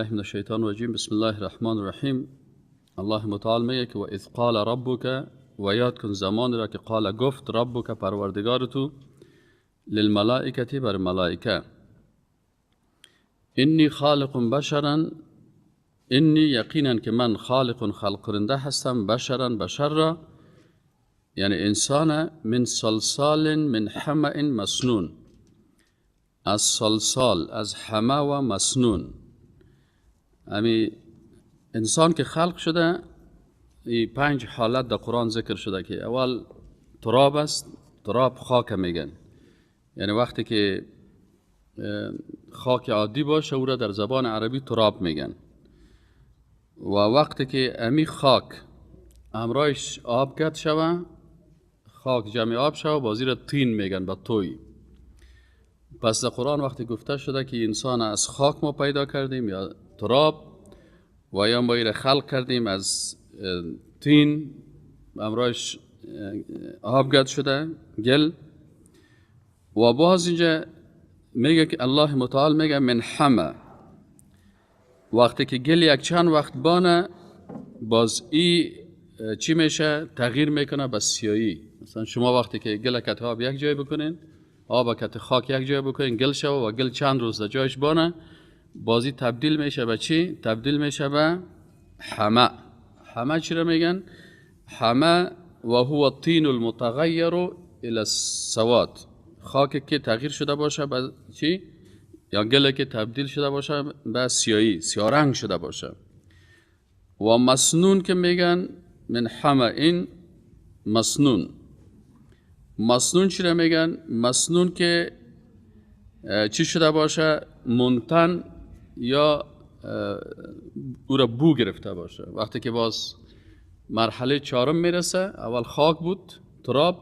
بالله من الشیطان الرجیم. بسم الله الرحمن الرحیم. الله متعال میگه که و اذ قال ربک، و یاد کن زمان را که قال گفت ربک پروردگار تو، للملائکه بر ملائکه، انی خالق بشرا، انی یقینا که من خالق خلق کننده هستم، بشرا بشر را، یعنی انسان، من صلصال من حمأ مسنون، از صلصال از حمأ و مسنون. امی انسان که خلق شده، این 5 حالت در قرآن ذکر شده که اول تراب است، تراب خاک میگن، یعنی وقتی که خاک عادی باشه او را در زبان عربی تراب میگن، و وقتی که امی خاک همراهش آب گد شوه، خاک جمع آب شوه، بازی را تین میگن با توی. پس در قرآن وقتی گفته شده که انسان از خاک ما پیدا کردیم یا تراب، و یا ما را خلق کردیم از تین همراهش آب گد شده گل. و باز اینجا میگه که الله متعال میگه من حمأ، وقتی که گل یک چند وقت بانه، باز ای چی میشه؟ تغییر میکنه به سیایی. مثلا شما وقتی که گل کت آب یک جای بکنین، آب کت خاک یک جای بکنین، گل شوه و گل چند روز در جایش بانه، بازی تبدیل میشه به چی؟ تبدیل میشه به حمأ. حمأ چی را میگن؟ حمأ و هو الطین المتغیر الى السواد، خاک که تغییر شده باشه به چی؟ یا گل که تبدیل شده باشه به سیایی، سیاه رنگ شده باشه. و مسنون که میگن من حمأ مسنون. مسنون چی را میگن؟ مسنون که چی شده باشه؟ منتن یا او را بو گرفته باشه. وقتی که باز مرحله 4 میرسه، اول خاک بود تراب،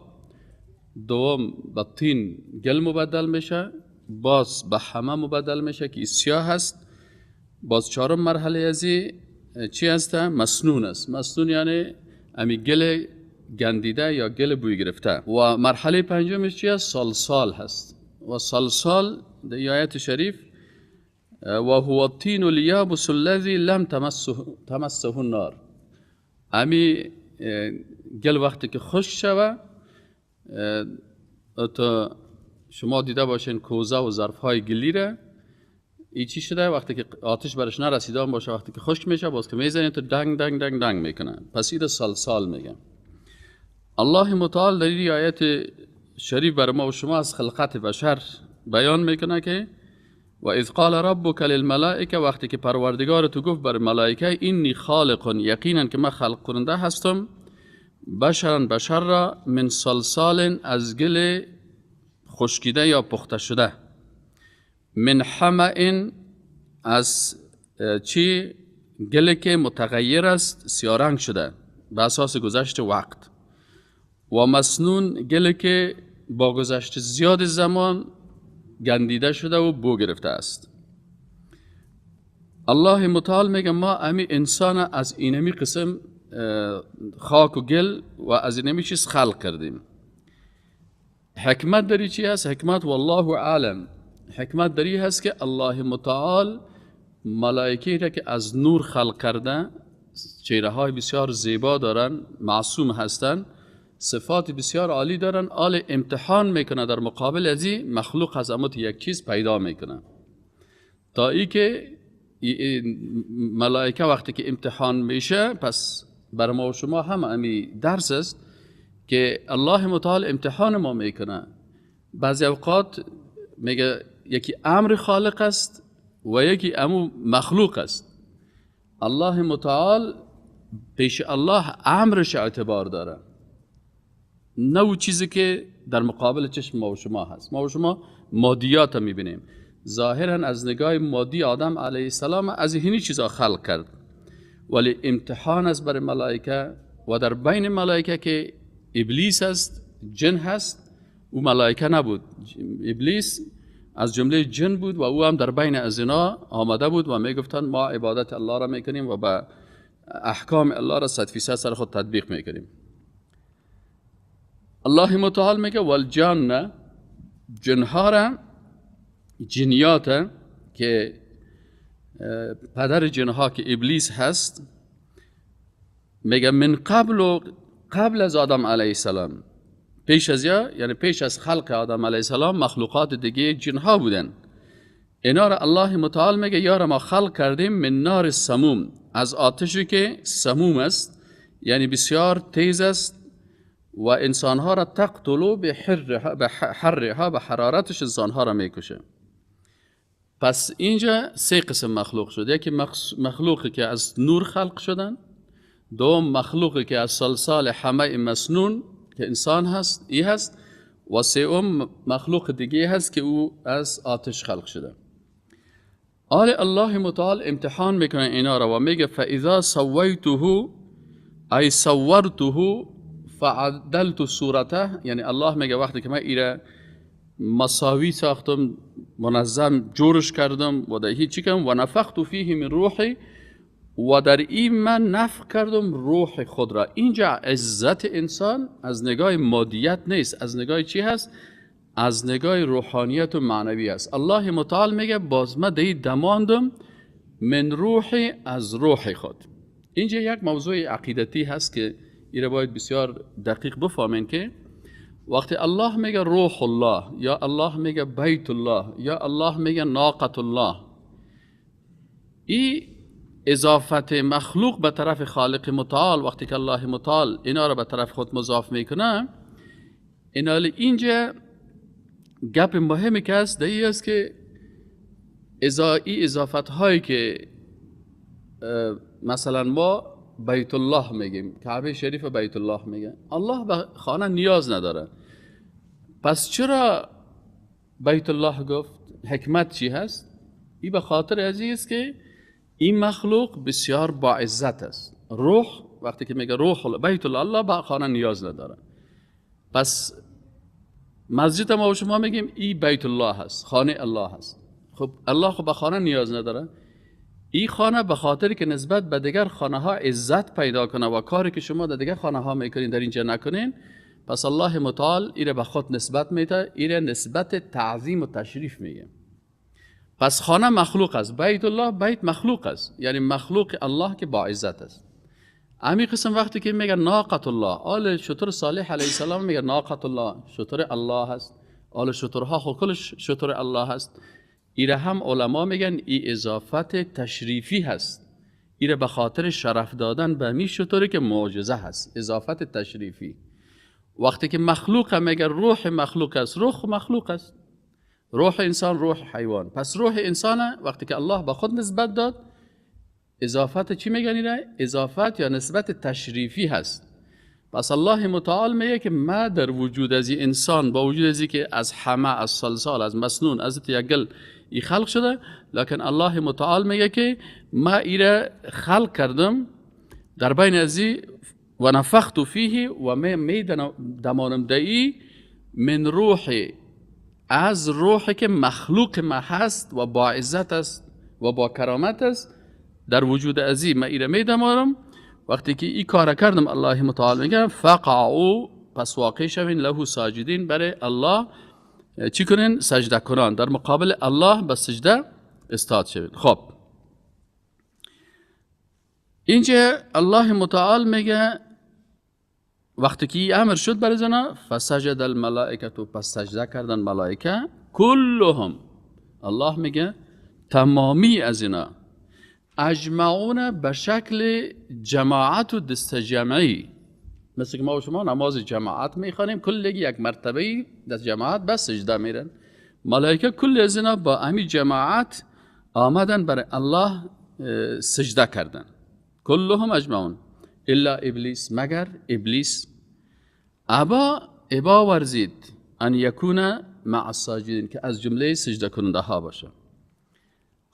دوم به طین گل مبدل میشه، باز به حمأ مبدل میشه که سیاه هست، باز 4 مرحله ازی چی هست؟ مسنون است. مسنون یعنی امی گل گندیده یا گل بوی گرفته. و مرحله 5 چی هست؟ صلصال هست. و صلصال در آیت شریف و هو الطین الیابس الذی لم تمسه النار، امی گل وقتی که خشک شوه، تا شما دیده باشین کوزه و ظرف‌های گلی را، ای چی شده؟ وقتی که آتش برش نرسیده باشه، وقتی که خشک میشه، باز که میزنین تو دنگ دنگ دنگ دنگ میکنه. پس این صلصال میگن. الله متعال در این آیت شریف بر ما و شما از خلقت بشر بیان میکنه که و اذ قال ربک للملائکه، وقتی که پروردگار تو گفت بر ملائکه، انی خالق، یقینا که من خلق کننده هستم، بشرا بشر را، من صلصال از گل خشکیده یا پخته شده، من حمأ از چی؟ گل که متغیر است، سیاه رنگ شده به اساس گذشت وقت، و مسنون گل که با گذشت زیاد زمان گندیده شده و بو گرفته است. الله متعال میگه ما امی انسان از اینمی قسم خاک و گل و از اینمی چیز خلق کردیم. حکمت داری چی هست؟ حکمت والله عالم، حکمت داری هست که الله متعال ملائکه را که از نور خلق کرده، چهره های بسیار زیبا دارن، معصوم هستن، صفات بسیار عالی دارن، آل امتحان میکنه در مقابل از این مخلوق از یک چیز پیدا میکنه، تا ای که ملائکه وقتی که امتحان میشه، پس بر ما و شما هم امی درس است که الله متعال امتحان ما میکنه. بعضی اوقات میگه یکی امر خالق است و یکی امو مخلوق است. الله متعال پیش الله امرش اعتبار داره، نه او چیزی که در مقابل چشم ما و شما هست. ما و شما مادیات رو میبینیم، ظاهرا از نگاه مادی آدم علیه السلام از اینی چیزا خلق کرد، ولی امتحان است بر ملائکه و در بین ملائکه که ابلیس است، جن هست، او ملائکه نبود، ابلیس از جمله جن بود و او هم در بین از اینا آمده بود و میگفتند ما عبادت الله را میکنیم و به احکام الله را 100% سر خود تطبیق میکنیم. الله متعال میگه والجان، جنها را، جنیات که پدر جنها که ابلیس هست، میگه من قبل و قبل از آدم علیه السلام، پیش از یعنی پیش از خلق آدم علیه السلام مخلوقات دیگه جنها بودن. اینا را الله متعال میگه یار ما خلق کردیم من نار سموم، از آتشی که سموم است، یعنی بسیار تیز است و انسانها را تقتلو به حرها، به حرارتش انسانها را میکشه. پس اینجا سه قسم مخلوق شد. یکی مخلوقی که از نور خلق شدن، دوم مخلوقی که از صلصال حمأ مسنون که انسان هست ای هست، و سوم مخلوق دیگه هست که او از آتش خلق شده. آل الله متعال امتحان میکنه اینا را و میگه فاذا سویته ای صورته فعدلت صورته، یعنی الله میگه وقتی که من ایره مساوی ساختم، منظم جورش کردم و در هیچی کم، و نفخت فیه من روحی، و در این من نفخ کردم روح خود را. اینجا عزت انسان از نگاه مادیت نیست، از نگاه چی هست؟ از نگاه روحانیت و معنوی است. الله متعال میگه باز من دی دماندم من روحی، از روح خود. اینجا یک موضوع عقیدتی هست که ایره باید بسیار دقیق بفهمین که وقتی الله میگه روح الله، یا الله میگه بیت الله، یا الله میگه ناقة الله، این اضافت مخلوق به طرف خالق متعال، وقتی که الله متعال اینا را به طرف خود مضاف میکنه، اینا اینجا گپ مهمی که هست در است که ای اضافت هایی که مثلا ما بیت الله میگیم، کعبه شریف بیت الله میگه، الله به خانه نیاز نداره، پس چرا بیت الله گفت؟ حکمت چی هست؟ ای به خاطر از که این مخلوق بسیار با عزت است. روح وقتی که میگه روح بیت الله، الله به خانه نیاز نداره. پس مسجد ما و شما میگیم ای بیت الله هست، خانه الله هست. خب الله خب به خانه نیاز نداره. این خانه به خاطر که نسبت به دیگر خانه ها عزت پیدا کنه و کاری که شما در دیگر خانه ها میکنین در اینجا نکنین، پس الله متعال ایره به خود نسبت میده، ایره نسبت تعظیم و تشریف میگه. پس خانه مخلوق است، بیت الله بیت مخلوق است، یعنی مخلوق الله که با عزت است. امی قسم وقتی که میگه ناقة الله، آل شتر صالح علیه السلام میگه ناقة الله، شتر الله هست، آل شترها خود کلش شتر الله هست. ایره هم علما میگن ای اضافت تشریفی هست، ایره به خاطر شرف دادن به می شتری که معجزه هست، اضافت تشریفی. وقتی که مخلوق میگه روح مخلوق است، روح مخلوق است، روح انسان، روح حیوان. پس روح انسان وقتی که الله به خود نسبت داد، اضافت چی میگن ایره؟ اضافت یا نسبت تشریفی هست. پس الله متعال میگه که ما در وجود از انسان، با وجود از که از حمأ، از صلصال، از مسنون، از یک گل ای خلق شده، لکن الله متعال میگه که ما ایره خلق کردم در بین ازی و نفخت فیه و می دمانم دایی من روحی، از روحی که مخلوق ما هست و با عزت است و با کرامت است، در وجود ازی ما ایره می دمانم. وقتی که این کار کردم الله متعال میگه فقعوا، پس واقع شوین، له ساجدین، برای الله چی کنین؟ سجده کنان، در مقابل الله به سجده استاد شوین. خب اینجا الله متعال میگه وقتی که امر شد برای زنا فسجد الملائکه، پس سجده کردن ملائکه کلهم، الله میگه تمامی از اینا اجمعون به شکل جماعت و دست جمعی، مثل که ما و شما نماز جماعت میخوانیم، کل یک مرتبه دست جماعت بس سجده میرن، ملائکه کل از اینا با امی جماعت آمدن برای الله سجده کردن. کلهم اجمعون الا ابلیس، مگر ابلیس ابا ورزید ان یکون مع الساجدین، که از جمله سجده کننده ها باشه.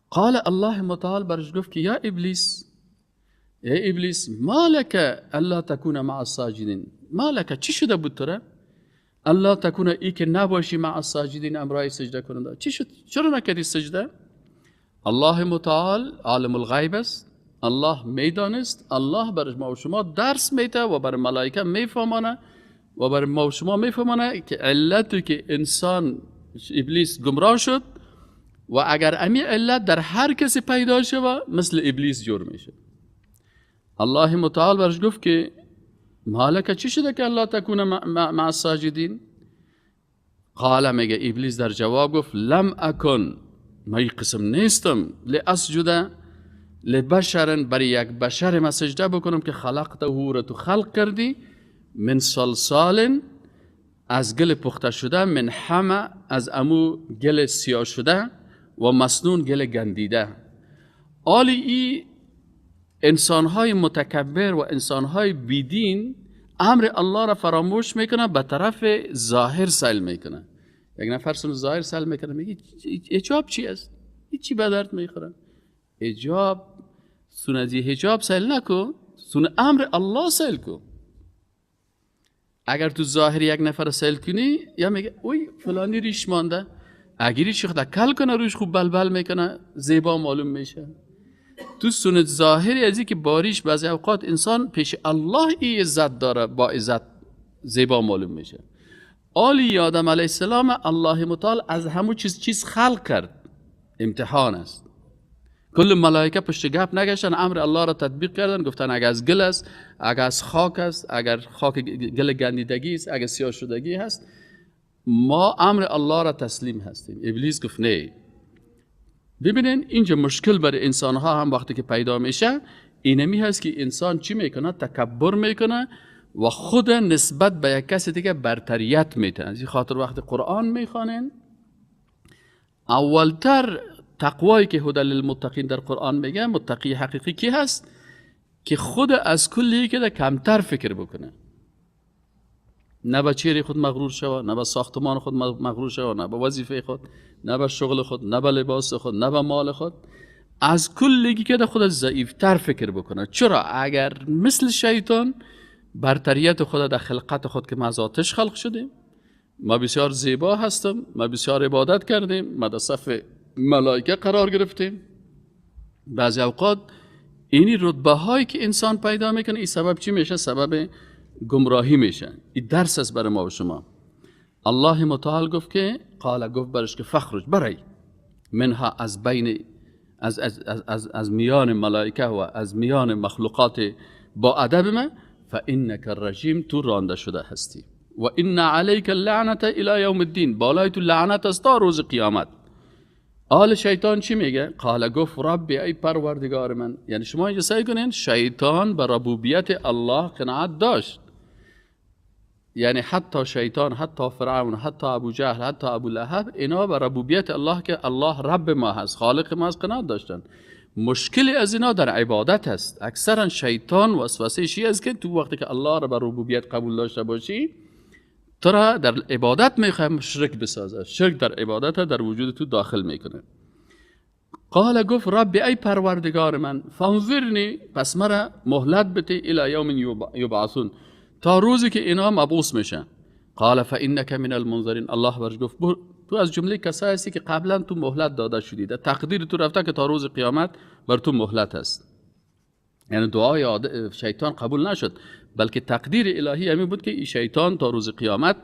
قال الله متعال برش گفت که یا ابلیس، ای ابلیس، ما لك الا تکون مع الساجدین، ما لك چی شده بود تو الا تکون، ای که نباشی مع الساجدین، امرای سجده کننده، چی شد؟ چرا نکردی سجده؟ الله متعال عالم الغیب است، الله میدانست، الله بر ما و شما درس میده و بر ملائکه میفهمانه و بر ما و شما میفهمانه که علتی که انسان ابلیس گمراه شد و اگر امی علت در هر کسی پیدا شوه مثل ابلیس جور میشه. الله متعال برش گفت که مالک چی شده که الله تکون مع الساجدین؟ قال، میگه ابلیس در جواب گفت لم اکن، من قسم نیستم، لاسجد لبشر، برای یک بشر ما سجده بکنم که خلقته را تو خلق کردی، من صلصال، از گل پخته شده، من حمأ، از امو گل سیاه شده، و مسنون، گل گندیده. آلی ای انسانهای متکبر و انسانهای بیدین امر الله را فراموش میکنه، به طرف ظاهر سیل میکنه. یک نفر سن ظاهر سیل میکنه، میگه حجاب چی است؟ هیچی به درد میخوره. حجاب سنتی حجاب سیل نکو، سن امر الله سیل کو. اگر تو ظاهر یک نفر سیل کنی، یا میگه اوی فلانی ریش مانده، اگر ریش خود کل کنه روش خوب بلبل میکنه، زیبا معلوم میشه. تو سنت ظاهری از که باریش بعضی اوقات انسان پیش الله ای عزت داره، با عزت زیبا معلوم میشه. آلی آدم علیه السلام الله متعال از همون چیز خلق کرد، امتحان است. کل ملائکه پشت گپ نگشتن، امر الله را تطبیق کردن، گفتن اگر از گل است، اگر از خاک است، اگر خاک گل گندیدگی است، اگر سیاه شدگی هست، ما امر الله را تسلیم هستیم. ابلیس گفت نه. ببینین اینجا مشکل برای انسان ها هم وقتی که پیدا میشه اینمی هست که انسان چی میکنه؟ تکبر میکنه و خود نسبت به یک کسی دیگه برتریت میده. از این خاطر وقتی قرآن میخوانین اولتر تقوایی که هدی للمتقین در قرآن میگه، متقی حقیقی کی هست؟ که خود از کلی که کمتر فکر بکنه، نه به چهره خود مغرور شوه، نه به ساختمان خود مغرور شوه، نه به وظیفه خود، نه به شغل خود، نه به لباس خود، نه به مال خود، از کلی که خود ضعیفتر فکر بکنه. چرا؟ اگر مثل شیطان برتریت خود در خلقت خود که ما از آتش خلق شدیم، ما بسیار زیبا هستم، ما بسیار عبادت کردیم، ما در صف ملائکه قرار گرفتیم. بعضی اوقات اینی رتبه هایی که انسان پیدا میکنه این سبب چی میشه؟ سبب گمراهی میشه. این درس است برای ما و شما. الله متعال گفت که قال، گفت برش که فخرج، برای، منها، از بین از, از, از, از, از میان ملائکه و از میان مخلوقات با ادب ما، فانک الرجیم، تو رانده شده هستی، و ان علیک اللعنة الی یوم الدین، بالای تو لعنت است تا روز قیامت. آل شیطان چی میگه؟ قال، گفت ربی، ای پروردگار من. یعنی شما اینجا سعی کنین شیطان به ربوبیت الله قناعت داشت. یعنی حتی شیطان، حتی فرعون، حتی ابو جهل، حتی ابو لهب، اینا به ربوبیت الله که الله رب ما هست، خالق ما هست، قناعت داشتن. مشکل از اینا در عبادت هست. اکثرا شیطان وسوسه شی است که تو وقتی که الله را به ربوبیت قبول داشته باشی، تو را در عبادت میخوایم شرک بسازه. شرک در عبادت در وجود تو داخل میکنه. قال، گفت ربی، ای پروردگار من، فانظرنی، پس مرا مهلت بده، الی یوم یبعثون، تا روزی که اینا مبعوث میشن. قال فانک من المنظرین. الله برش گفت تو از جمله کسایی هستی که قبلا تو مهلت داده شدی، در تقدیر تو رفته که تا روز قیامت بر تو مهلت است. یعنی دعای شیطان قبول نشد، بلکه تقدیر الهی همین بود که این شیطان تا روز قیامت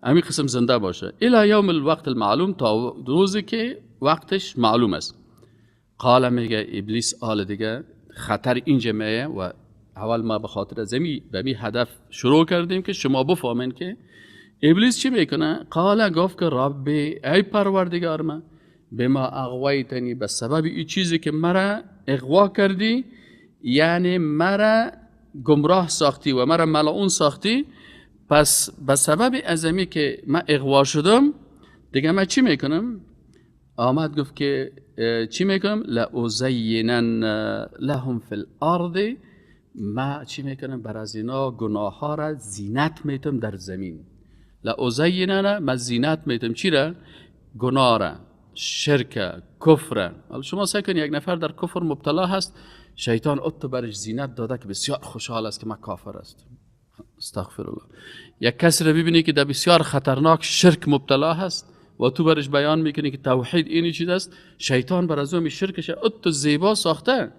همین قسم زنده باشه. الی یوم الوقت المعلوم، تا روزی که وقتش معلوم است. قال، میگه ابلیس آل دیگه خطر اینجا میه و اول ما به خاطر از به می هدف شروع کردیم که شما بفهمین که ابلیس چی میکنه. قال، گفت که ربی، ای پروردگار من، بما اغویتنی، به سبب این چیزی که مرا اغوا کردی، یعنی مرا گمراه ساختی و مرا ملعون ساختی، پس به سبب ازمی که من اغوا شدم دیگه من چی میکنم؟ آمد گفت که چی میکنم؟ لأزینن لهم فی الارض، ما چی میکنم؟ بر از اینا گناه ها را زینت میتم در زمین. لأزینن، ما زینت میتم چی را؟ گناه را، شرک، کفر. شما سعی کنید یک نفر در کفر مبتلا هست، شیطان اتو برش زینت داده که بسیار خوشحال است که من کافر هستم. استغفر الله. یک کسی را ببینی که در بسیار خطرناک شرک مبتلا هست و تو برش بیان میکنی که توحید اینی چیز است، شیطان بر از اون شرکش اتو زیبا ساخته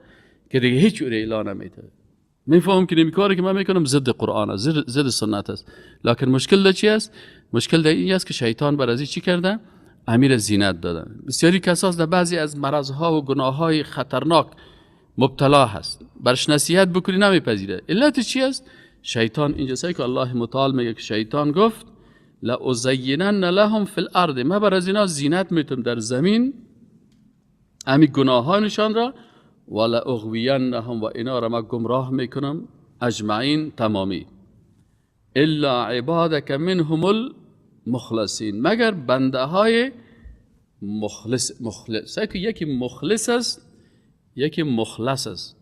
که دیگه هیچ او اعلان نمیده. میفهم که کاری که من میکنم ضد قرآن است، ضد سنت است، لکن مشکل در چی است؟ مشکل در این است که شیطان بر از چی کرده؟ امیر زینت دادن. بسیاری کساس در بعضی از مرضها و گناههای خطرناک مبتلا هست، برش نصیحت بکنی نمیپذیره. علت چی است؟ شیطان اینجا سعی که الله متعال میگه که شیطان گفت لأزینن لهم فی الارض، من بر از اینا زینت میتم در زمین امی گناهانشان را، ولأغوینهم و اینا را من گمراه میکنم اجمعین تمامی، الا عبادک منهم المخلصین، مگر بنده های مخلص. مخلص که یکی مخلص است یکی مخلص است.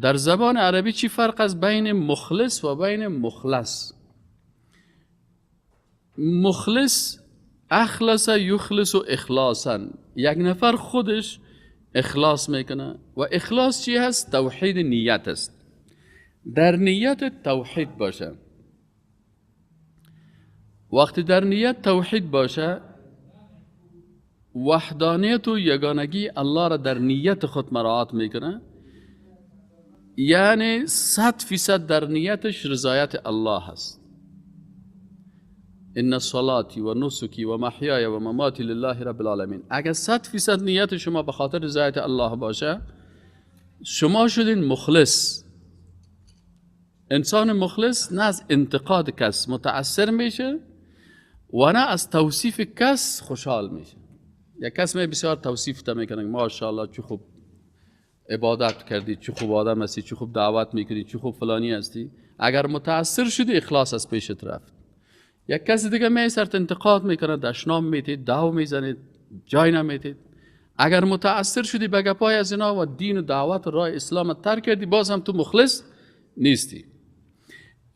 در زبان عربی چی فرق است بین مخلص و بین مخلص؟ مخلص اخلص یخلص و اخلاصا، یک نفر خودش اخلاص میکنه و اخلاص چی هست؟ توحید نیت است. در نیت توحید باشه، وقتی در نیت توحید باشه، وحدانیت و یگانگی الله را در نیت خود مراعات میکنه، یعنی 100% در نیتش رضایت الله هست. ان صلاتی و نسکی و محیای و مماتی لله رب العالمین. اگر 100% نیت شما به خاطر رضایت الله باشه، شما شدین مخلص. انسان مخلص نه از انتقاد کس متاثر میشه و نه از توصیف کس خوشحال میشه. یک کس می بسیار توصیف تا میکنه، ماشاءالله چه خوب عبادت کردی، چه خوب آدم هستی، چه خوب دعوت میکنی، چه خوب فلانی هستی. اگر متاثر شدی اخلاص از پیشت رفت. یک کس دیگه می سرت انتقاد میکنه، دشنام میتید، دعو میزنید، جای نمیتید. اگر متاثر شدی به گپای از اینا و دین و دعوت و راه اسلام ترک کردی، باز هم تو مخلص نیستی.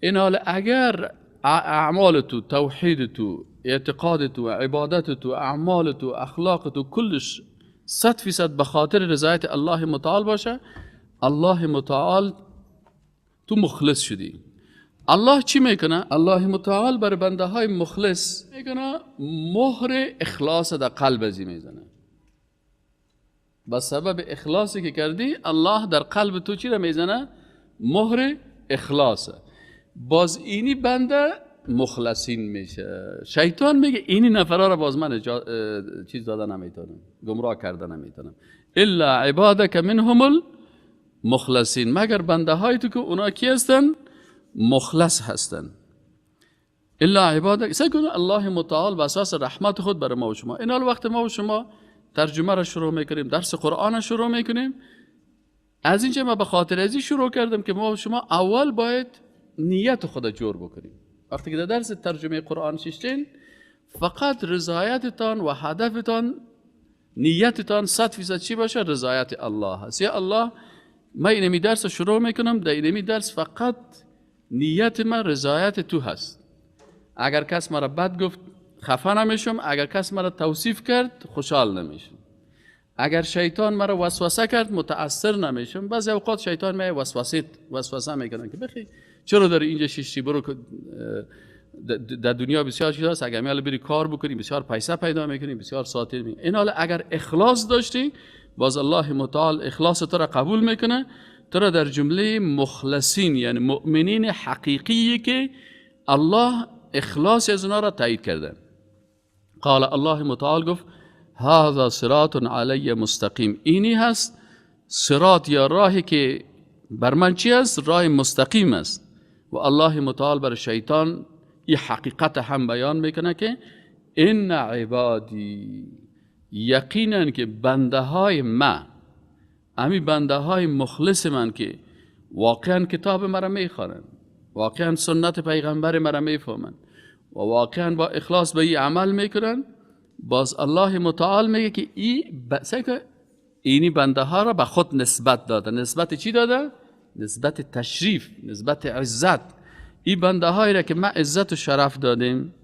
این حال اگر اعمال تو، توحید تو، اعتقاد تو، عبادت تو، اعمال تو، اخلاق تو، کلش 100% به خاطر رضایت الله متعال باشه، الله متعال تو مخلص شدی. الله چی میکنه؟ الله متعال بر بنده های مخلص میکنه مهر اخلاص در قلب ازی میزنه. به سبب اخلاصی که کردی الله در قلب تو چی را میزنه؟ مهر اخلاص. باز اینی بنده مخلصین میشه. شیطان میگه اینی نفرها را باز من چیز داده نمیتونم، گمراه کرده نمیتونم. الا عبادک منهم المخلصین، مگر بنده های تو که اونا کی هستن؟ مخلص هستن. الا عبادک. سعی کنید الله متعال به اساس رحمت خود برای ما و شما. این حال وقت ما و شما ترجمه را شروع میکنیم، درس قرآن را شروع میکنیم، از اینجا ما به خاطر ازی شروع کردم که ما و شما اول باید نیت خود جور بکنیم. وقتی که در درس ترجمه قرآن ششتین، فقط رضایتتان و هدفتان، نیتتان 100% چی باشه؟ رضایت الله هست. یا الله من اینمی درس شروع میکنم، در اینمی درس فقط نیت من رضایت تو هست. اگر کس مرا بد گفت خفه نمیشم، اگر کس مرا توصیف کرد خوشحال نمیشم، اگر شیطان مرا وسوسه کرد متاثر نمیشم. بعضی اوقات شیطان می وسوسه میکنن که بخی چرا داری اینجا شیشتی، برو در دنیا بسیار چیز هست، اگر میال بری کار بکنی بسیار پیسه پیدا میکنی، بسیار ساتیر میکنی. این حال اگر اخلاص داشتی باز الله متعال اخلاص تو را قبول میکنه، تو را در جمله مخلصین یعنی مؤمنین حقیقی که الله اخلاص از اونا را تایید کرده. قال الله متعال گفت هذا صراط علی مستقیم، اینی هست صراط یا راهی که بر من چی است؟ راه مستقیم است. و الله متعال بر شیطان این حقیقت هم بیان میکنه که ان عبادی، یقینا که بنده های من، امی بنده های مخلص من که واقعا کتاب مرا میخوانند، واقعا سنت پیغمبر مرا میفهمند و واقعا با اخلاص به این عمل میکنن، باز الله متعال میگه که اینی بنده ها را به خود نسبت داده. نسبت چی داده؟ نسبت تشریف، نسبت عزت. این بنده هایی را که ما عزت و شرف دادیم،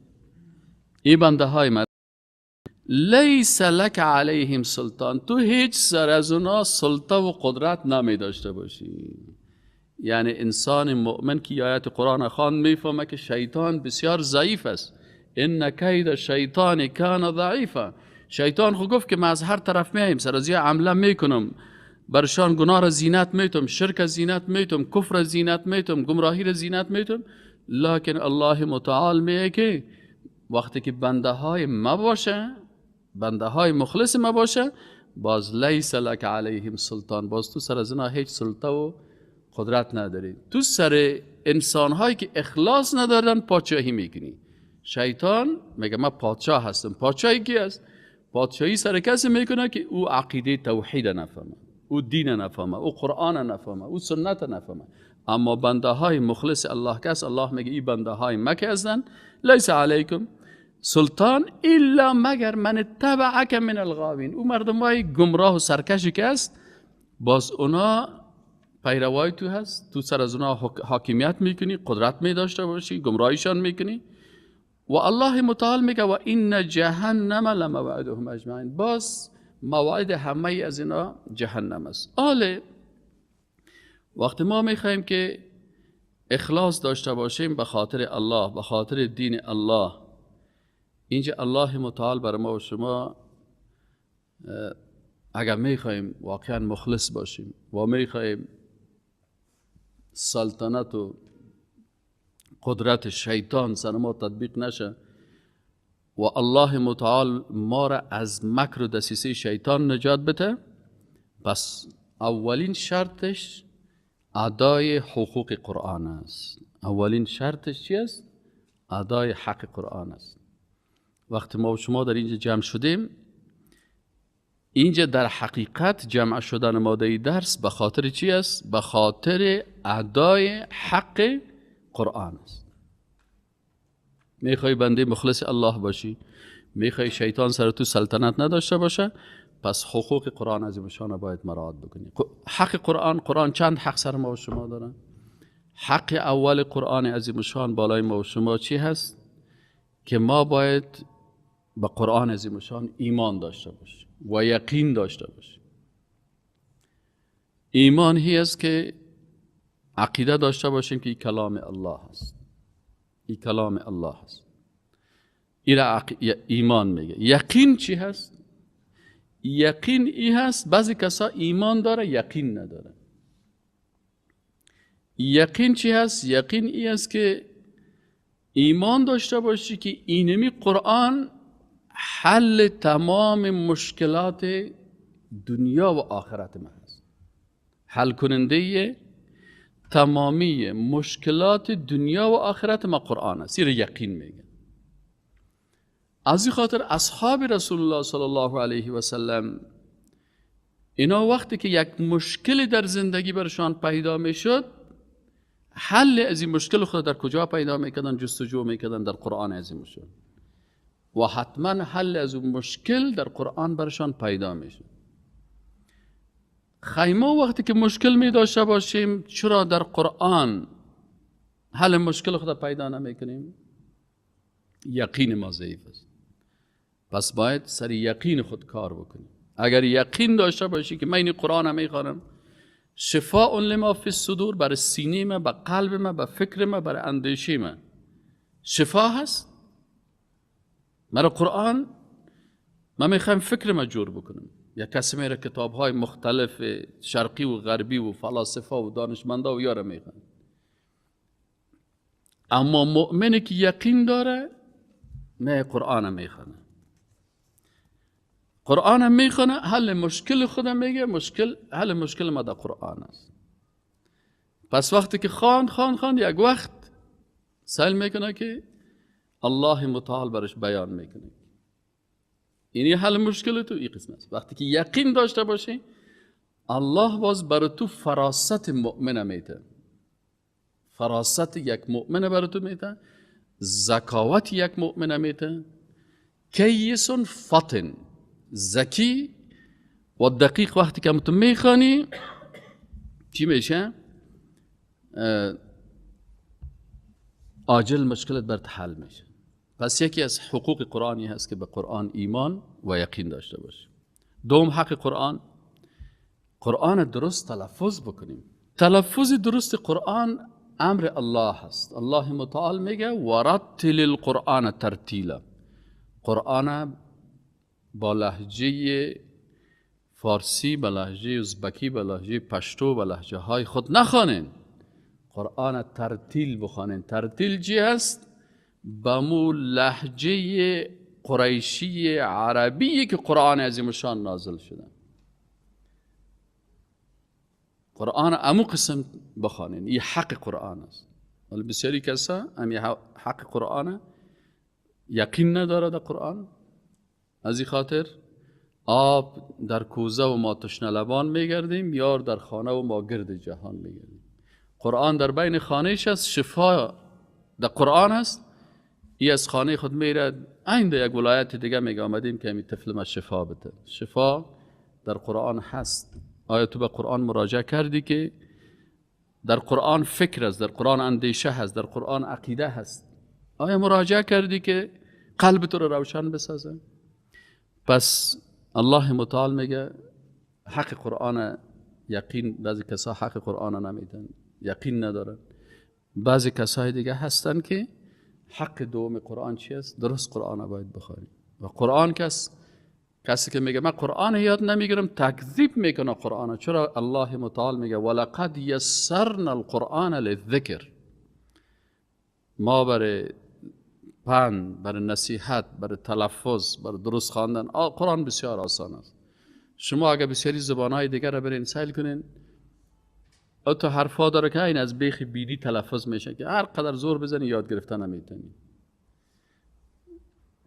این بنده های ما، لیس لک علیهم سلطان، تو هیچ سر از اونا سلطه و قدرت نمی داشته باشی. یعنی انسان مؤمن که آیت قرآن خوان میفهمه که شیطان بسیار ضعیف است. ان کید شیطان کان ضعیفا. شیطان خو گفت که من از هر طرف میایم، سر از یه عمله میکنم، برشان گناه را زینت میتم، شرک زینت میتم، کفر زینت میتم، گمراهی را زینت میتم. لکن الله متعال میگه که وقتی که بنده های ما باشه، بنده های مخلص ما باشه، باز لیس لک علیهم سلطان، باز تو سر از اینا هیچ سلطه و قدرت نداری. تو سر انسان هایی که اخلاص ندارن پادشاهی میکنی. شیطان میگه من پادشاه هستم. پادشاهی کی است؟ پادشاهی سر کسی میکنه که او عقیده توحید نفهمه، او دین نفهمه، او قرآن نفهمه، او سنت نفهمه. اما بنده های مخلص الله کس، الله میگه این بنده های مکه هستن، لیس علیکم سلطان الا مگر من تبعک من الغاوین. او مردم های گمراه و سرکشی که است، باز اونا پیروای تو هست، تو سر از اونا حاکمیت میکنی، قدرت می داشته باشی، گمراهیشان میکنی. و الله متعال میگه و این جهنم لموعدهم اجمعین، باز موعد همه از اینا جهنم است. آله وقتی ما میخوایم که اخلاص داشته باشیم به خاطر الله، به خاطر دین الله، اینجا الله متعال بر ما و شما اگر میخوایم واقعا مخلص باشیم و میخوایم سلطنت و قدرت شیطان سر ما تطبیق نشه و الله متعال ما را از مکر و دسیسه شیطان نجات بده، پس اولین شرطش ادای حقوق قرآن است. اولین شرطش چی است؟ ادای حق قرآن است. وقتی ما و شما در اینجا جمع شدیم، اینجا در حقیقت جمع شدن ما در درس به خاطر چی است؟ به خاطر ادای حق قرآن است. میخوای بنده مخلص الله باشی، میخوای شیطان سر تو سلطنت نداشته باشه، پس حقوق قرآن عظیم شان باید مراعات بکنی. حق قرآن، قرآن چند حق سر ما و شما داره؟ حق اول قرآن عظیم شان بالای ما و شما چی هست؟ که ما باید به قرآن عظیم شان ایمان داشته باشیم و یقین داشته باشیم. ایمان هی است که عقیده داشته باشیم که این کلام الله است، این کلام الله است. این ایمان میگه. یقین چی هست؟ یقین ای هست، بعضی کسا ایمان داره یقین نداره. یقین چی هست؟ یقین ای هست که ایمان داشته باشی که اینمی قرآن حل تمام مشکلات دنیا و آخرت من هست، حل کننده تمامی مشکلات دنیا و آخرت ما قرآن است. این یقین میگه. از این خاطر اصحاب رسول الله صلی الله علیه و سلم اینا وقتی که یک مشکل در زندگی برشان پیدا میشد، حل از این مشکل خود در کجا پیدا میکردن؟ جستجو میکردن در قرآن عظیم شد و حتما حل از اون مشکل در قرآن برشان پیدا میشد. خیمه وقتی که مشکل می داشته باشیم، چرا در قرآن حل مشکل خود پیدا نمیکنیم؟ یقین ما ضعیف است. پس باید سر یقین خود کار بکنیم. اگر یقین داشته باشی که من این قرآن هم میخوانم، شفاء لما فی الصدور، برای سینه ما، به قلب ما، به فکر ما، برای اندیشه ما شفا هست. مرا قرآن من میخوایم فکر ما جور بکنم. یک کسی میره کتاب های مختلف شرقی و غربی و فلاسفه و دانشمندا و یاره میخوان، اما مؤمنی که یقین داره نه قرآن میخوانه، قرآن میخوانه، حل مشکل خودم میگه، مشکل حل مشکل ما در قرآن است. پس وقتی که خواند خواند خواند، یک وقت سأل میکنه که الله متعال برش بیان میکنه اینی حل مشکل تو این قسم است. وقتی که یقین داشته باشی، الله باز بر تو فراست مؤمن میده، فراست یک مؤمن بر تو میده، ذکاوت یک مؤمن میده، کیس فطن، ذکی و دقیق. وقتی که تو میخوانی چی میشه؟ عاجل مشکلت برات حل میشه. پس یکی از حقوق قرآنی هست که به قرآن ایمان و یقین داشته باشیم. دوم حق قرآن، قرآن درست تلفظ بکنیم. تلفظ درست قرآن امر الله هست. الله متعال میگه ورتل القرآن ترتیلا. قرآن با لهجه فارسی، با لهجه ازبکی، با لهجه پشتو، با لهجه های خود نخوانین. قرآن ترتیل بخوانین. ترتیل چی هست؟ با مو لهجه قریشی عربی که قرآن عظیم شان نازل شده. قرآن امو قسم بخوانین، این حق قرآن است. ولی بسیاری کسا امی حق قرآن یقین نداره در قرآن، از این خاطر آب در کوزه و ما تشنه لبان میگردیم، یار در خانه و ما گرد جهان میگردیم. قرآن در بین خانهش است، شفا در قرآن است. ای از خانه خود میره عین یک ولایت دیگه میگه آمدیم که می طفل ما شفا بده. شفا در قرآن هست. آیا تو به قرآن مراجعه کردی که در قرآن فکر است، در قرآن اندیشه هست، در قرآن عقیده هست؟ آیا مراجعه کردی که قلب تو رو روشن بسازه؟ پس الله متعال میگه حق قرآن یقین. بعضی کسا حق قرآن نمیدن، یقین ندارن. بعضی کسای دیگه هستن که حق دوم قرآن چی است؟ درست قرآن باید بخوانی. و قرآن کسی که میگه من قرآن یاد نمیگیرم تکذیب میکنه قرآن. چرا؟ الله متعال میگه ولقد یسرنا القرآن للذکر. ما برای پند، برای نصیحت، برای تلفظ، برای درست خواندن قرآن بسیار آسان است. شما اگه بسیاری زبانهای دیگر را برین سیل کنین، او تو حرفا داره که این از بیخ بیدی تلفظ میشه که هر قدر زور بزنی یاد گرفتن نمیتونی.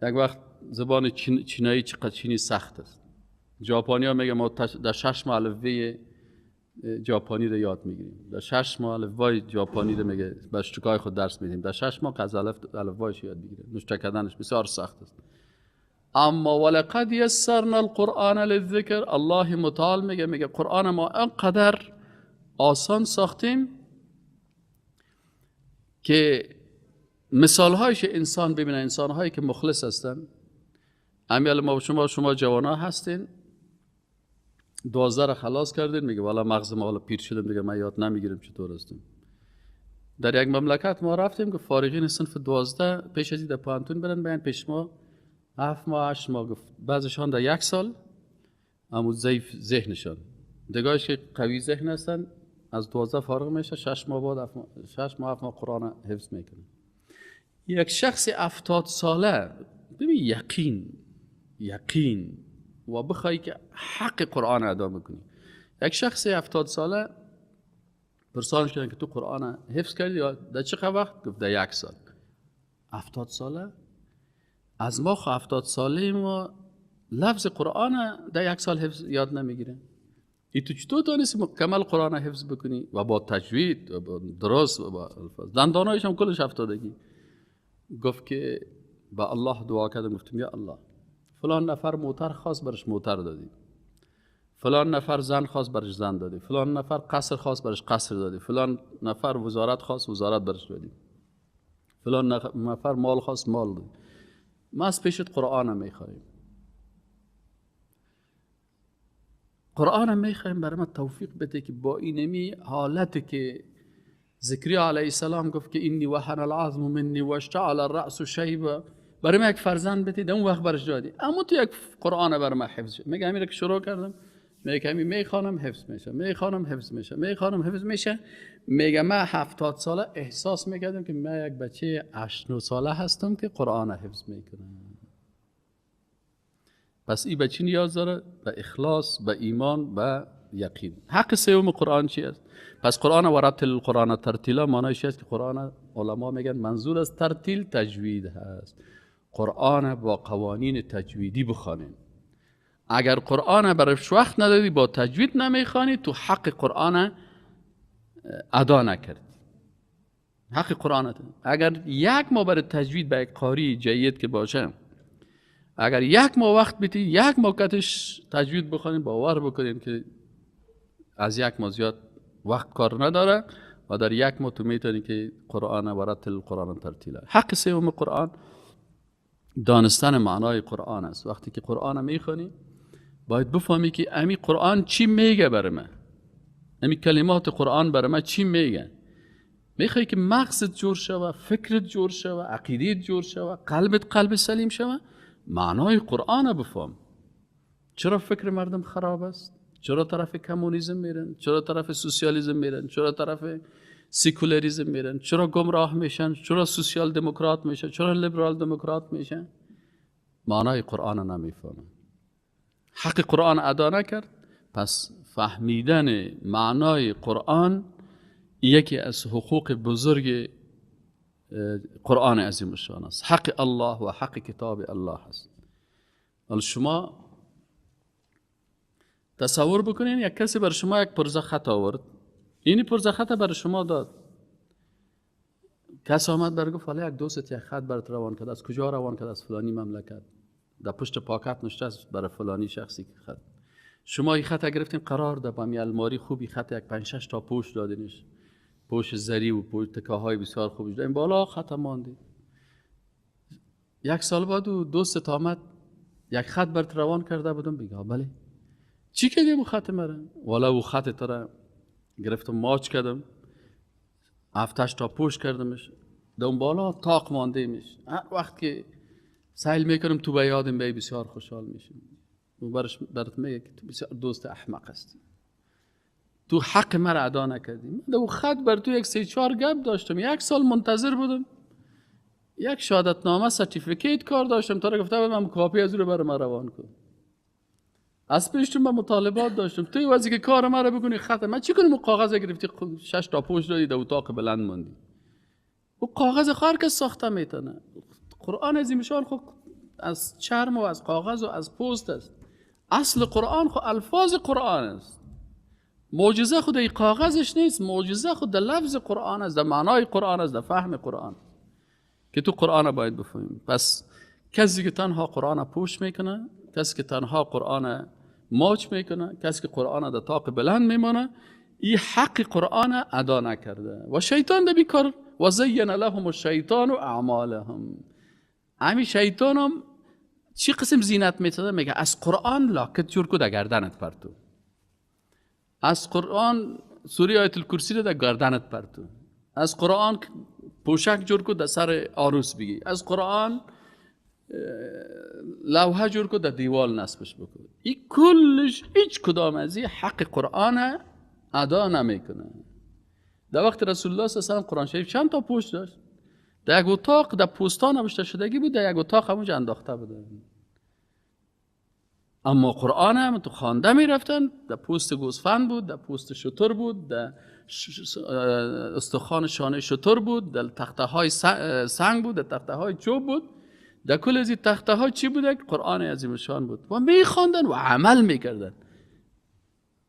یک وقت زبان چینایی چقدر چینی سخت است. ژاپنی ها میگه ما در 6 ماه الفبای ژاپنی رو یاد میگیریم، در 6 ماه الفبای ژاپنی رو میگه به شکای خود درس میدیم، در 6 ماه از الفبایش یاد میگیره. نوشته کردنش بسیار سخت است. اما ولقد یسرنا القرآن للذکر، الله متعال میگه قرآن ما انقدر آسان ساختیم که مثال هایش انسان ببینه، انسان هایی که مخلص هستن. امیال ما شما جوانا هستین، 12 را خلاص کردین، میگه والا مغز ما حالا پیر شدم دیگه، من یاد نمیگیرم چطور هستم. در یک مملکت ما رفتیم که فارغین صنف 12 پیش از در پوهنتون برن بیان پیش ما 7 ماه 8 ماه گفت، بعضشان در 1 سال امو ضعیف ذهنشان، دیگهش که قوی ذهن هستن از 12 فارغ میشه 6 ماه بعد 6 ماه 7 ماه قرآن حفظ میکنه. یک شخص 70 ساله ببین یقین و بخوای که حق قرآن ادا بکنی. یک شخص 70 ساله پرسانش کردن که تو قرآن حفظ کردی یا در چه وقت؟ گفت در 1 سال. 70 ساله از ما 70 ساله ما لفظ قرآن در 1 سال حفظ یاد نمیگیره. ای تو چطور تانستی مکمل قرآن حفظ بکنی و با تجوید و با درست و با الفاظ؟ دندانایش هم کلش 70گی. گفت که با الله دعا کردم، گفتم یا الله فلان نفر موتر خواست برش موتر دادی، فلان نفر زن خواست برش زن دادی، فلان نفر قصر خواست برش قصر دادی، فلان نفر وزارت خواست وزارت برش دادی، فلان نفر مال خواست مال دادی. ما از پیشت قرآن میخوایم، قرآن میخوایم برای ما توفیق بده که با اینمی حالت که زکریا علیه السلام گفت که اینی وهن العظم منی واشتعل الرأس شیبا، برای ما یک فرزند بدید اون وقت برش دادی، اما تو یک قرآن برای ما حفظ شد. میگه همین که شروع کردم، میگه همین میخوانم حفظ میشه، میخوانم حفظ میشه، میخوانم حفظ میشه. میگه من 70 ساله احساس میکردم که من یک بچه 8 9 ساله هستم که قرآن حفظ میکنم. پس این بچه نیاز داره به اخلاص، به ایمان، به یقین. حق سوم قرآن چی است؟ پس قرآن و رتل القرآن ترتیلا معنیش است که قرآن علما میگن منظور از ترتیل تجوید هست. قرآن با قوانین تجویدی بخوانین. اگر قرآن برش وقت ندادی، با تجوید نمیخوانی، تو حق قرآن ادا نکردی. حق قرآن اگر 1 ماه برای تجوید به یک قاری جید که باشه، اگر 1 ماه وقت بدی، 1 ماه کتش تجوید بخوانیم، باور بکنیم که از 1 ماه زیاد وقت کار نداره و در 1 ماه تو میتونی که قرآن و رتل قرآن ترتیله. حق سوم قرآن دانستن معنای قرآن است. وقتی که قرآن میخوانی باید بفهمی که امی قرآن چی میگه برای من، امی کلمات قرآن برای من چی میگه. میخوای که مغزت جور شوه، فکرت جور شوه، عقیدت جور شوه، قلبت قلب سلیم شوه، معنای قرآن بفهم. چرا فکر مردم خراب است؟ چرا طرف کمونیسم میرن؟ چرا طرف سوسیالیسم میرن؟ چرا طرف سکولاریسم میرن؟ چرا گمراه میشن؟ چرا سوسیال دموکرات میشن؟ چرا لیبرال دموکرات میشن؟ معنای قرآن نمیفهمه، حق قرآن ادا نکرد. پس فهمیدن معنای قرآن یکی از حقوق بزرگ قرآن عظیم الشان است، حق الله و حق کتاب الله است. حالا شما تصور بکنین یک کسی بر شما یک پرزه خط آورد، این پرزه خط بر شما داد، کس آمد بر گفت حالا یک دوست یک خط برات روان کرد. از کجا روان کرد؟ از فلانی مملکت، در پشت پاکت نشته است برای فلانی شخصی که خط. شما این خط گرفتین، قرار ده با می الماری خوبی خط یک 5-6 تا پوش دادینش، پوش زری و پوش تکاهای بسیار خوبی دادین، بالا خط ماندی. یک سال بعد او دوست آمد یک خط برات روان کرده بودم، بگه بله چی کردیم او خط مرا؟ والا او خط تو را گرفتم ماچ کردم، 7-8 تا پوش کردمش، در بالا تاق مانده میش. هر وقت که سیل میکنم تو به یادم به بسیار خوشحال میشم. و برات میگه که تو بسیار دوست احمق هستی، تو حق مرا ادا نکردی. من در خط بر تو یک 3-4 گپ داشتم، یک سال منتظر بودم، یک شهادتنامه certificate کار داشتم، تا را گفته بودم کاپی از او رو برای من روان کن. از پیش تو من مطالبات داشتم، توی واسه که کار مرا بکنی خط من چی کنم؟ کاغذ گرفتی 6 تا پوش دادی، در اتاق بلند ماندی. او کاغذ خار کس ساخته میتونه. قرآن عظیم شان خب از چرم و از کاغذ و از پوست است. اصل قرآن خو الفاظ قرآن است. معجزه خود ای کاغذش نیست، معجزه خود در لفظ قرآن است، در معنای قرآن است، در فهم قرآن که تو قرآن باید بفهمیم. پس کسی که تنها قرآن پوش میکنه، کسی که تنها قرآن ماچ میکنه، کسی که قرآن در طاق بلند میمانه، این حق قرآن ادا نکرده و شیطان در بیکار. و زین لهم الشیطان اعمالهم. همین شیطان هم چی قسم زینت میتده؟ میگه از قرآن لاکت جور کو در گردنت پرتو، از قرآن سوره آیت الکرسی رو در گردنت پرتو، از قرآن پوشک جور کو در سر عروس بگی، از قرآن لوحه جور کو در دیوال نصبش بکن. این کلش هیچ کدام از این حق قرآن ادا نمیکنه. در وقت رسول الله صلی الله علیه و سلم قرآن شریف چند تا پوش داشت؟ در یک اتاق در پوستان نوشته شدگی بود، در یک اتاق همونجا انداخته بودن. اما قرآن هم تو خوانده می رفتن، در پوست گوسفند بود، در پوست شتر بود، در استخوان شانه شتر بود، در تخته های سنگ بود، در تخته های چوب بود. در کل از این تخته ها چی بود؟ قرآن عظیم شان بود و می خواندن و عمل می کردن.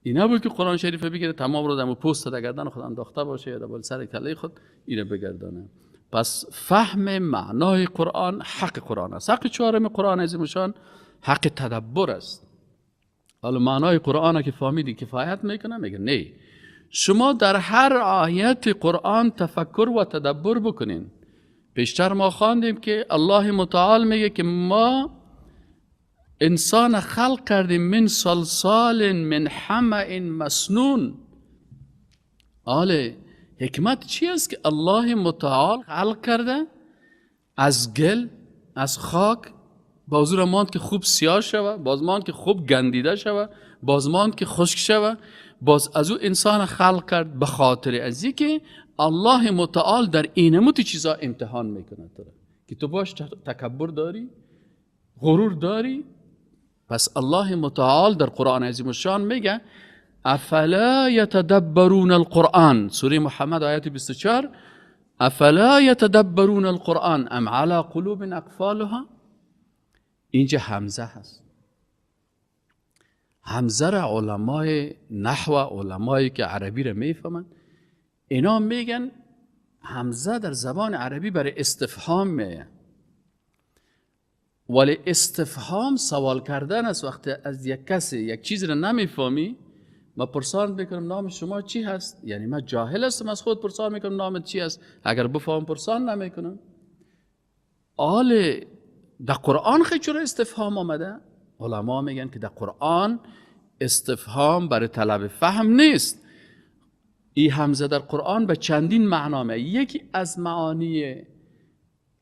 اینا بود که قرآن شریف بگیره تمام رو در پوست در گردن خود انداخته باشه یا در بال سر کله خود اینو بگردانه. پس فهم معنای قرآن حق قرآن است. حق چهارم قرآن عظیم شان حق تدبر است. حالا معنای قرآن که فهمیدی کفایت میکنه؟ میگه نه، شما در هر آیت قرآن تفکر و تدبر بکنین. پیشتر ما خواندیم که الله متعال میگه که ما انسان خلق کردیم من صلصال من حمأ مسنون. آله حکمت چی است که الله متعال خلق کرده از گل، از خاک، باز را ماند که خوب سیاه شوه، باز ماند که خوب گندیده شوه، باز ماند که خشک شوه، باز از او انسان خلق کرد به خاطر از که الله متعال در اینموت چیزا امتحان میکنه تو که تو باش تکبر داری، غرور داری. پس الله متعال در قرآن عظیم الشان میگه افلا یتدبرون القرآن، سوره محمد آیت 24، افلا یتدبرون القرآن ام علی قلوب اقفالها. اینجا همزه هست. همزه را علمای نحو، علمایی که عربی را میفهمند، اینا میگن همزه در زبان عربی برای استفهام میه، ولی استفهام سوال کردن است. وقتی از یک کسی یک چیز را نمیفهمی، ما پرسان میکنم نام شما چی هست، یعنی من جاهل هستم از خود پرسان میکنم نام چی هست، اگر بفهم پرسان نمیکنم. آل در قرآن خیلی چرا استفهام آمده؟ علما میگن که در قرآن استفهام برای طلب فهم نیست. این همزه در قرآن به چندین معنا میاد. یکی از معانی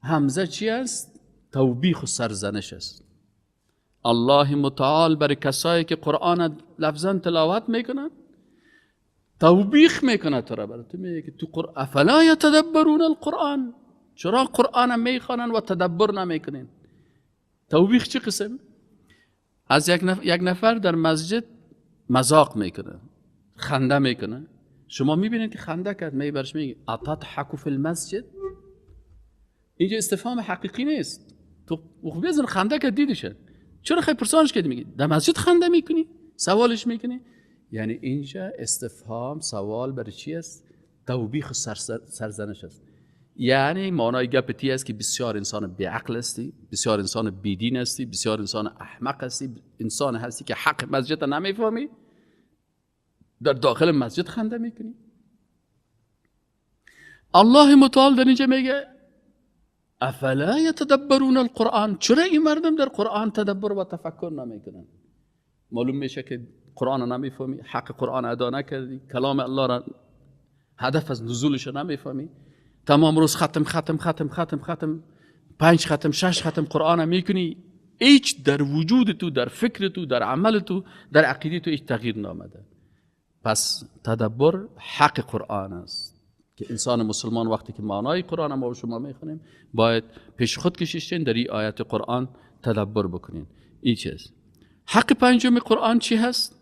همزه چی است؟ توبیخ و سرزنش است. الله متعال برای کسایی که قرآن لفظا تلاوت میکنن توبیخ میکنه تو را، برای تو میگه که تو قرآن افلا یتدبرون القرآن، چرا قرآن میخوانن و تدبر نمیکنین؟ توبیخ چه قسم؟ از یک نفر در مسجد مذاق میکنه، خنده میکنه، شما میبینید که خنده کرد، می برش میگی اتضحک فی المسجد. اینجا استفهام حقیقی نیست. تو بزن خنده کرد دیدیشه، چرا خیلی پرسانش کردی؟ میگی در مسجد خنده میکنی؟ سوالش میکنی؟ یعنی اینجا استفهام سوال برای چی است؟ توبیخ و سرزنش است. یعنی معنای گپ تی است که بسیار انسان بیعقل هستی، بسیار انسان بیدین هستی، بسیار انسان احمق هستی، انسان هستی که حق مسجد نمیفهمی، در داخل مسجد خنده میکنی. الله متعال در اینجا میگه افلا یتدبرون القرآن، چرا این مردم در قرآن تدبر و تفکر نمیکنن؟ معلوم میشه که قرآن نمیفهمی، حق قرآن ادا نکردی، کلام الله را هدف از نزولش نمیفهمی، تمام روز ختم ختم ختم ختم ختم، 5 ختم 6 ختم قرآن میکنی، هیچ در وجود تو، در فکر تو، در عمل تو، در عقیده تو هیچ تغییر نامده. پس تدبر حق قرآن است که انسان مسلمان وقتی که معنای قرآن ما و شما میخونیم باید پیش خود کشیشین در این آیت قرآن تدبر بکنین. این چیز. حق پنجم قرآن چی هست؟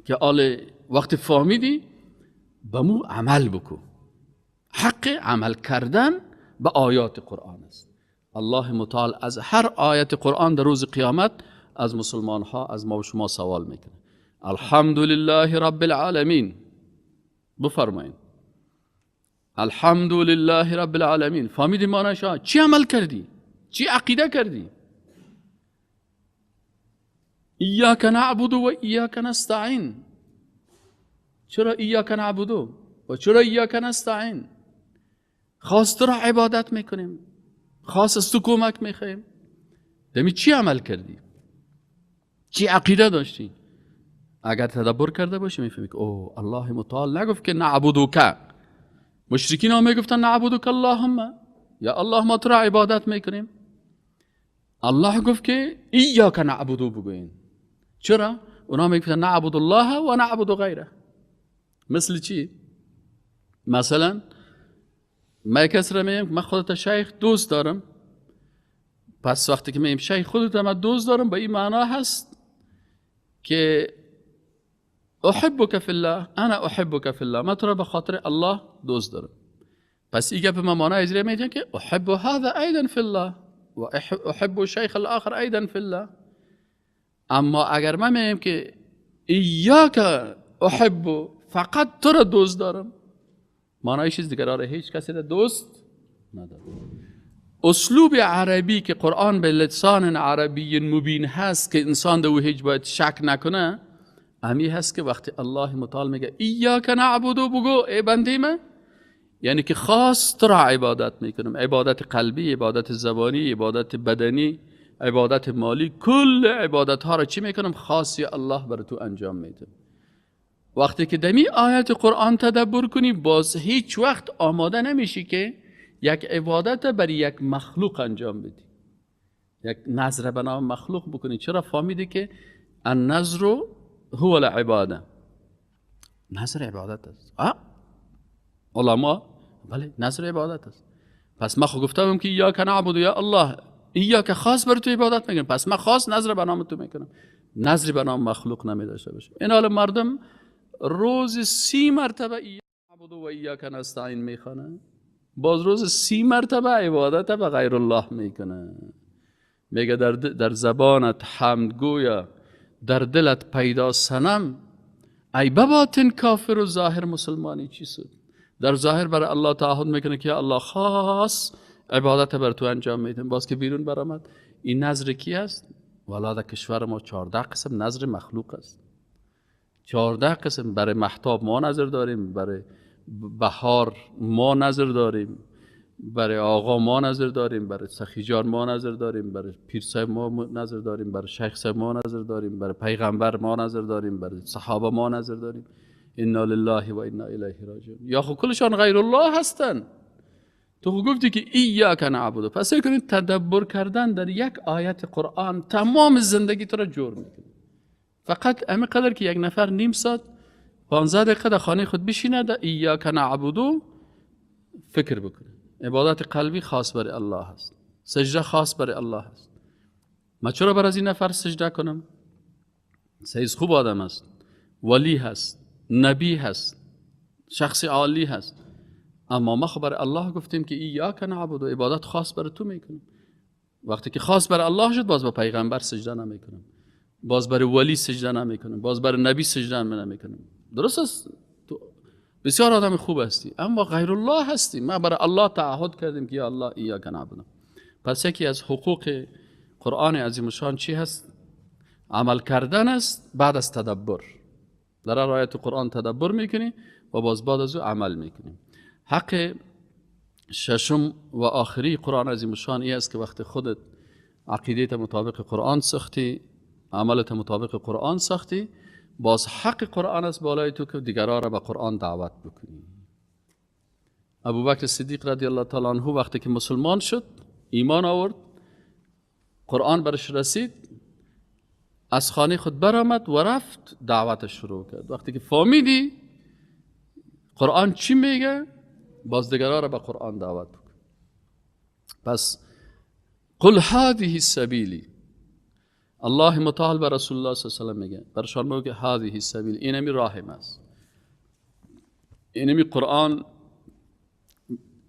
که آل وقتی فهمیدی به مو عمل بکن. حق عمل کردن به آیات قرآن است. الله متعال از هر آیت قرآن در روز قیامت از مسلمان ها، از ما و شما سوال میکنه. الحمدلله رب العالمین، بفرمایید الحمدلله رب العالمین. فهمیدی معنیش؟ چی عمل کردی؟ چی عقیده کردی؟ ایاک نعبد و ایاک نستعین. چرا ایاک نعبد و چرا ایاک نستعین؟ خاص تو را عبادت میکنیم، خاص از تو کمک میخوایم. دمی چی عمل کردی؟ چی عقیده داشتی؟ اگر تدبر کرده باشی میفهمی که اوه الله متعال نگفت که نعبدوک. مشرکین ها میگفتن نعبدوک اللهم، یا الله ما تو را عبادت میکنیم. الله گفت که ایاک نعبدو بگوین. چرا؟ اونا میگفتن نعبد الله و نعبد غیره. مثل چی؟ مثلا من کس را میگم من خودت شیخ دوست دارم، پس وقتی که میگم شیخ خودت من دوست دارم، به این معنا هست که احبک فی الله، انا احبک فی الله، من تو را به خاطر الله دوست دارم. پس این گپ من معنی اجرا میگم که احب هذا ایضا فی الله و احب شیخ الاخر ایضا فی الله. اما اگر من میگم که ایاک احب، فقط تو را دوست دارم، معنای چیز دیگر آره هیچ کسی را دوست ندارم. اسلوب عربی که قرآن به لسان عربی مبین هست که انسان دو هیچ باید شک نکنه، امی هست که وقتی الله متعال میگه ایاک نعبد بگو ای بنده من، یعنی که خاص تو را عبادت میکنم، عبادت قلبی، عبادت زبانی، عبادت بدنی، عبادت مالی، کل عبادت ها را چی میکنم؟ خاصی الله بر تو انجام میدم. وقتی که دمی آیت قرآن تدبر کنی، باز هیچ وقت آماده نمیشی که یک عبادت بر یک مخلوق انجام بدی، یک نظر به نام مخلوق بکنی. چرا؟ فهمیدی که النظر هو العباده، نظر عبادت است. علما بله نظر عبادت است. پس ما خو گفتم که ایاک نعبد یا الله، ایاک خاص بر تو عبادت میکنم، پس من خاص نظر به نام تو میکنم، نظر به نام مخلوق نمی داشته باشم. این حال مردم روز 30 مرتبه ایاک نعبد و ایاک نستعین میخوانن، باز روز 30 مرتبه عبادت به غیر الله میکنه. میگه در زبانت حمد گویا، در دلت پیدا صنم، ای بباطن کافر و ظاهر مسلمانی چی سود؟ در ظاهر برای الله تعهد میکنه که الله خاص عبادت بر تو انجام میدم، باز که بیرون برآمد این نظر کی است؟ والا در کشور ما 14 قسم نظر مخلوق است. 14 قسم. برای مهتاب ما نظر داریم، برای بهار ما نظر داریم، برای آقا ما نظر داریم، برای سخیجان ما نظر داریم، برای پیر صاحب ما نظر داریم، برای شیخ صاحب ما نظر داریم، برای پیغمبر ما نظر داریم، برای صحابه ما نظر داریم. انا لله و انا الیه راجعون. یا خب کلشان غیر الله هستن. تو خب گفتی که ایاک نعبد. پس کنید تدبر کردن در یک آیت قرآن تمام زندگی تو را جور میکنه. فقط همین قدر که یک نفر نیم ساعت 15 دقیقه در خانه خود بشینه در ایاک نعبد فکر بکنه. عبادت قلبی خاص برای الله هست، سجده خاص برای الله هست. من چرا بر از این نفر سجده کنم؟ سیز خوب آدم است، ولی هست، نبی هست، شخص عالی هست، اما ما خب بر الله گفتیم که ایاک نعبد و عبادت خاص بر تو میکنم. وقتی که خاص بر الله شد، باز با پیغمبر سجده نمیکنم، باز بر ولی سجده نمیکنم، باز بر نبی سجده نمیکنم. درست است، تو بسیار آدم خوب هستی، اما غیر الله هستی. ما بر الله تعهد کردیم که یا الله ایاک نعبد. پس یکی از حقوق قرآن عظیم الشان چی هست؟ عمل کردن است بعد از تدبر. در آیات قرآن تدبر میکنی و باز بعد از او عمل میکنی. حق ششم و آخری قرآن عظیم الشان ای است که وقت خودت عقیدت مطابق قرآن ساختی، عملت مطابق قرآن ساختی، باز حق قرآن است بالای تو که دیگران را به قرآن دعوت بکنی. ابوبکر صدیق رضی الله تعالی عنه وقتی که مسلمان شد، ایمان آورد، قرآن برش رسید، از خانه خود برآمد و رفت دعوتش شروع کرد. وقتی که فهمیدی قرآن چی میگه، باز دیگران را به قرآن دعوت بکن. پس قل هذه سبیلی، الله متعال به رسول الله صلی الله علیه و سلم میگه، برشان میگه هذه سبیل، اینمی راه ماست، اینمی قرآن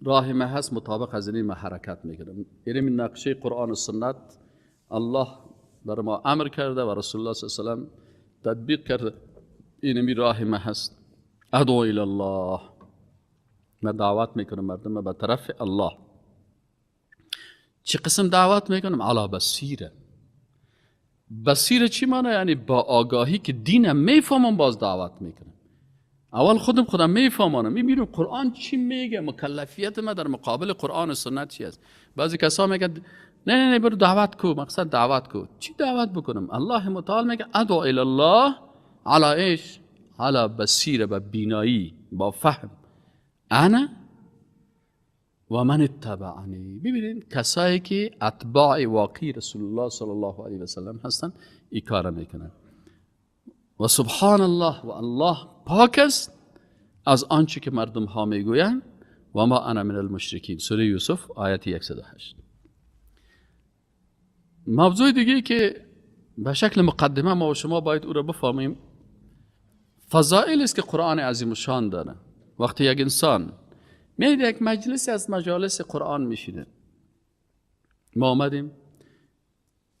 راه ما هست، مطابق از این ما حرکت میکنم. اینمی نقشه قرآن و سنت الله بر ما امر کرده و رسول الله صلی الله علیه و سلم تطبیق کرده، اینمی راه ما هست. ادعو الی الله، من دعوت میکنم مردم به طرف الله. چه قسم دعوت میکنم؟ علی بصیره. بصیره چی معنی؟ یعنی با آگاهی که دینم میفهمم باز دعوت میکنم. اول خودم میفهمانم، میبینم قرآن چی میگه، مکلفیت ما در مقابل قرآن و سنت چی است. بعضی کسا میگن نه نه نه برو دعوت کو، مقصد دعوت کو. چی دعوت بکنم؟ الله متعال میگه ادعو الی الله علی ایش؟ علی بصیره، با بینایی، با فهم. انا و من اتبعنی. ببینید کسایی که اتباع واقعی رسول الله صلی الله علیه و سلم هستن این کار میکنن. و سبحان الله، و الله پاک است از آنچه که مردم ها میگویند. و ما انا من المشرکین، سوره یوسف آیت 108. موضوع دیگه که به شکل مقدمه ما و شما باید او را بفهمیم، فضائل است که قرآن عظیم الشان داره. وقتی یک انسان میاد یک مجلس از مجالس قرآن میشینه، ما آمدیم،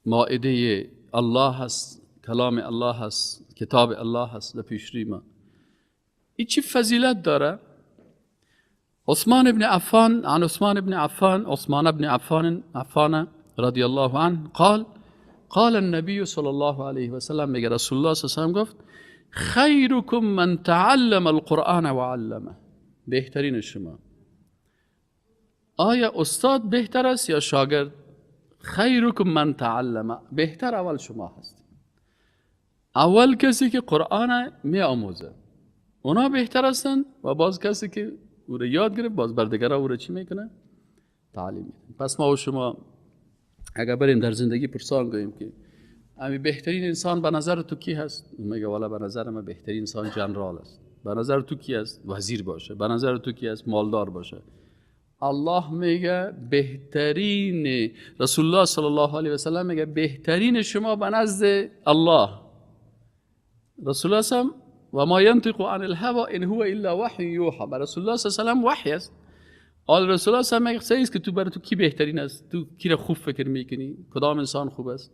مائده الله هست، کلام الله هست، کتاب الله هست در پیش روی ما، این چی فضیلت داره؟ عثمان ابن عفان، عن عثمان ابن عفان، عثمان ابن عفان رضی الله عنه قال قال النبی صلی الله علیه و سلم، میگه رسول الله صلی الله علیه و سلم گفت خیرکم من تعلم القرآن و علمه، بهترین شما. آیا استاد بهتر است یا شاگرد؟ خیرکم من تعلم، بهتر اول شما هست. اول کسی که قرآن می آموزه اونا بهتر هستند، و باز کسی که او را یاد گرفت باز بر دیگران او را چی میکنه؟ تعلیم میده. پس ما و شما اگر بریم در زندگی پرسان گوییم که امی بهترین انسان به نظر تو کی هست؟ میگه والا به نظر من بهترین انسان جنرال است. به نظر تو کی است؟ وزیر باشه. به نظر تو کی است؟ مالدار باشه. الله میگه بهترین، رسول الله صلی الله علیه و سلم میگه بهترین شما به نزد الله. رسول الله صلی و ما ینطق عن الهوى ان هو الا وحی یوحى، بر رسول الله صلی الله علیه و سلم وحی است. آل رسول الله صلی الله علیه و سلم میگه که تو برای تو کی بهترین است؟ تو کی را خوب فکر میکنی؟ کدام انسان خوب است؟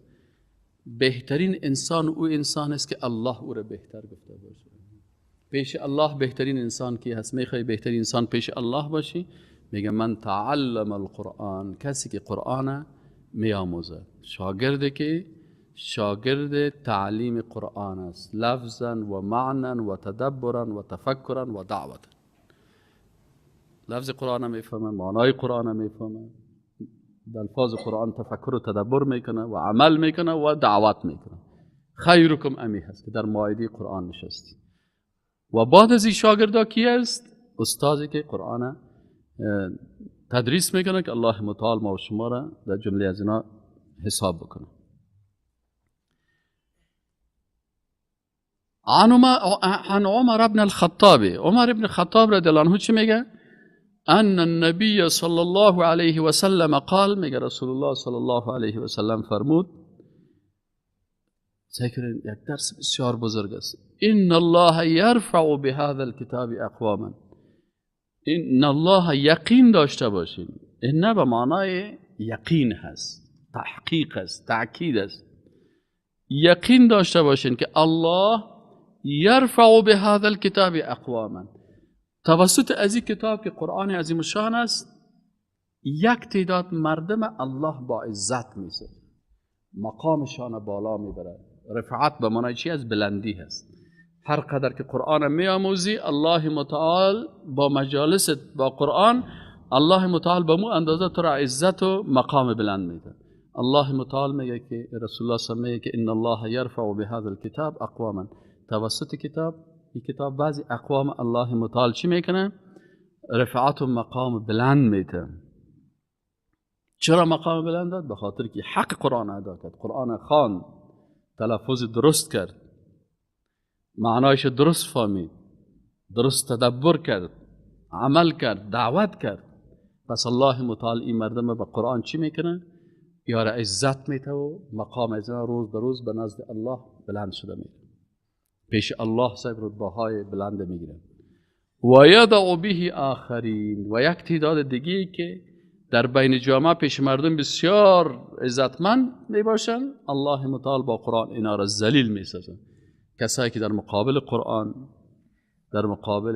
بهترین انسان او انسان است که الله او را بهتر گفته باشه. پیش الله بهترین انسان کی هست؟ میخوای بهترین انسان پیش الله باشی؟ میگه من تعلم القرآن، کسی که قرآن میآموزه، شاگرد که شاگرد تعلیم قرآن است، لفظا و معنا و تدبرا و تفکرا و دعوتا. لفظ قرآن میفهمه، معنای قرآن میفهمه، در الفاظ قرآن تفکر و تدبر میکنه و عمل میکنه و دعوت میکنه. خیرکم امی هست که در مائده قرآن نشستی. و بعد از این شاگردا کی است؟ استادی که قرآن تدریس میکنه که الله متعال ما و شما را در جمله از اینا حساب بکنه. عن عمر ابن الخطاب، عمر ابن الخطاب رضی الله عنه چی میگه؟ ان النبی صلی الله علیه و سلم قال، میگه رسول الله صلی الله علیه و سلم فرمود سعی کنین، یک درس بسیار بزرگ است. ان الله یرفع بهذا الكتاب اقواما. ان الله، یقین داشته باشین، ان به معنای یقین هست، تحقیق است، تأکید است. یقین داشته باشین که الله یرفع بهذا الكتاب اقواما، توسط از این کتاب که قرآن عظیم الشان است، یک تعداد مردم الله با عزت میسازه، مقامشان بالا میبره. رفعت به معنای چی است؟ بلندی هست. هر قدر که قرآن میآموزی، الله متعال با مجالس با قرآن، الله متعال به مو اندازه تو را عزت و مقام بلند میده. الله متعال میگه که رسول الله صلی الله علیه و میگه که ان الله یرفع بهذا الكتاب اقواما. توسط کتاب، این کتاب بعضی اقوام الله متعال چی میکنه؟ رفعت و مقام بلند میده. چرا مقام بلند داد؟ به خاطر که حق قرآن ادا کرد، قرآن خواند، تلفظ درست کرد، معنایش درست فهمید، درست تدبر کرد، عمل کرد، دعوت کرد. پس الله متعال این مردم به قرآن چی میکنه؟ یار عزت میته و مقام عزت روز به روز به نزد الله بلند شده میره، پیش الله صاحب رتبه های بلند میگیره. و یدع به آخرین، و یک تعداد دیگه که در بین جامعه پیش مردم بسیار عزتمند میباشن، الله متعال با قرآن اینا را ذلیل میسازن. کسایی که در مقابل قرآن، در مقابل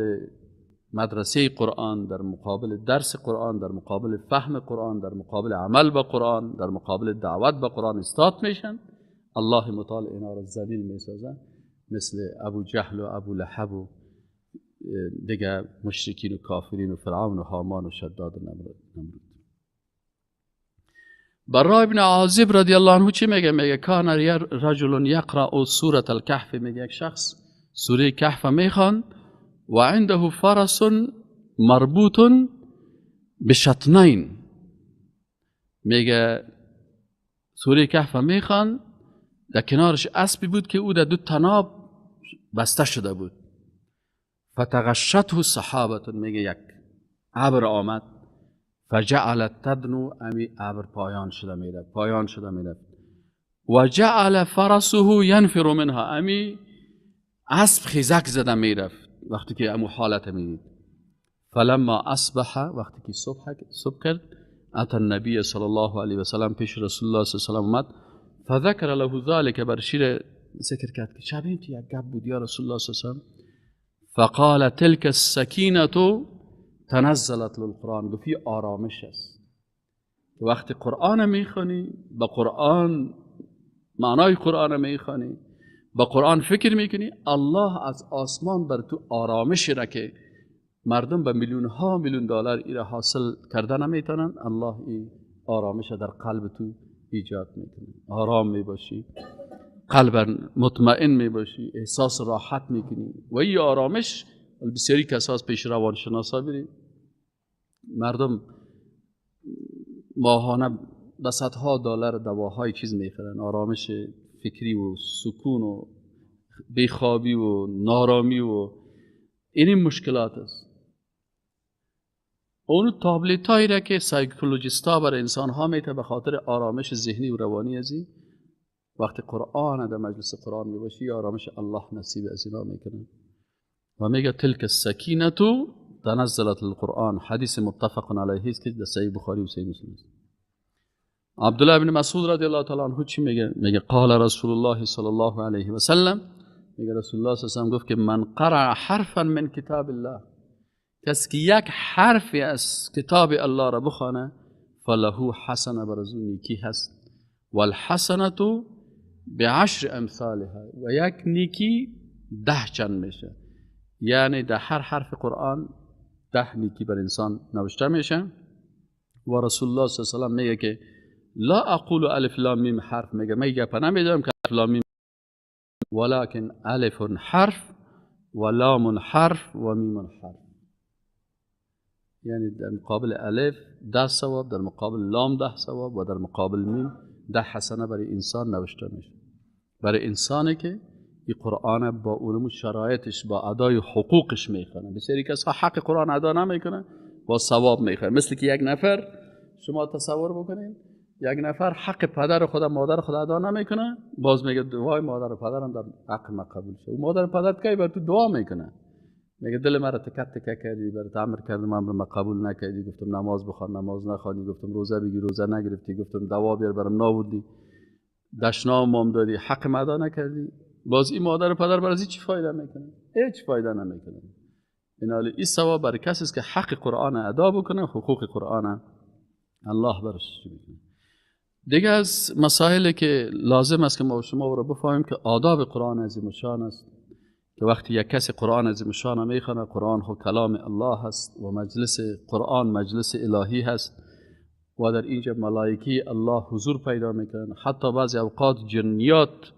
مدرسه قرآن، در مقابل درس قرآن، در مقابل فهم قرآن، در مقابل عمل با قرآن، در مقابل دعوت با قرآن استاد میشن، الله متعال اینا را ذلیل میسازن، مثل ابو جهل و ابو لهب و دیگه مشرکین و کافرین و فرعون و هامان و شداد و نمرود. براء ابن عازب رضی الله عنه چی میگه؟ میگه کان رجل یقرأ سورة الکهف، میگه یک شخص سوره کهف میخوان و عنده فرس مربوط بشطنین، میگه سوره کهف میخوان، در کنارش اسبی بود که او در دو تناب بسته شده بود. فتغشته سحابة، میگه یک ابر آمد، فجعلت تدنو، امی ابر پایان شده میره، پایان شده میره، و جعل فرسه ینفر منها، امی اسب خیزک زده میرفت وقتی که امو حالت میدید. فلما اصبح، وقتی که صبح کرد، اتى النبی صلی الله علیه و سلم، پیش رسول الله صلی الله علیه و سلم اومد، فذکر له ذلك، بر شیر ذکر کرد که شب این یک گپ بود یا رسول الله صلی الله علیه و سلم. فقال تلك السکینه تنزلت للقرآن، گفت آرامش است. وقتی قرآن میخوانی، با قرآن معنای قرآن میخوانی، با قرآن فکر میکنی، الله از آسمان بر تو آرامش را که مردم به میلیون ها میلیون دلار ایره حاصل کرده نمیتونن، الله این آرامش در قلب تو ایجاد میکنه. آرام میباشی، قلب مطمئن میباشی، احساس راحت میکنی و این آرامش بسیاری کساس پیش روانشناسا بریم، مردم ماهانه به صدها دلار دواهای چیز میخرن، آرامش فکری و سکون و بیخوابی و نارامی و این مشکلات است. اون تابلت هایی را که psychologist ها برای انسان ها میته به خاطر آرامش ذهنی و روانی ازی، وقتی قرآن در مجلس قرآن میباشی آرامش الله نصیب از اینا میکنه. و میگه تلک السکینه تنزلت القرآن، حدیث متفق علیه است که در صحیح بخاری و صحیح مسلم است. عبدالله بن مسعود رضی الله تعالی عنه چی میگه؟ میگه قال رسول الله صلی الله علیه و سلم، میگه رسول الله صلی الله علیه و سلم گفت که من قرأ حرفا من کتاب الله، کسی که یک حرفی از کتاب الله را بخوانه، فله حسنه، بر از اون نیکی هست، والحسنه بعشر امثالها، و یک نیکی 10 چند میشه، یعنی در هر حرف قرآن 10 نیکی بر انسان نوشته میشه. و رسول الله صلی الله علیه و سلم میگه که لا اقول الف لام میم حرف، میگه من گپ نمیدونم که الف لام میم، ولكن الف حرف و لام حرف و میم حرف، یعنی در مقابل الف 10 ثواب، در مقابل لام 10 ثواب و در مقابل میم 10 حسنه برای انسان نوشته میشه. برای انسانی که این قرآن با اونمو شرایطش، با ادای حقوقش میخونه. بسیاری کسا حق قرآن ادا نمیکنه، با ثواب میخونه. مثل که یک نفر شما تصور بکنین یک نفر حق پدر خود مادر خود ادا نمیکنه، باز میگه دعای مادر و پدرم در حق ما قبول شه. و مادر و پدرت کی بر تو دعا میکنه؟ میگه دل مرا تکه تکه کردی، برات امر کردم امر ما قبول نکردی، گفتم نماز بخوان نماز نخوانی، گفتم روزه بگیر روزه نگرفتی، گفتم دوا بیار برام ناوردی، دشنام مام دادی، حق ما ادا نکردی. باز این مادر و پدر برای چی فایده میکنه؟ هیچ فایده نمیکنه. این حال این ثواب برای کسی است که حق قرآن ادا بکنه، حقوق قرآن الله برش میکنه. دیگه از مسائلی که لازم است که ما و شما رو بفهمیم که آداب قرآن عظیم الشان است، که وقتی یک کسی قرآن عظیم الشان میخونه، قرآن خود کلام الله هست و مجلس قرآن مجلس الهی هست و در اینجا ملائکه الله حضور پیدا میکنن. حتی بعضی اوقات جنیات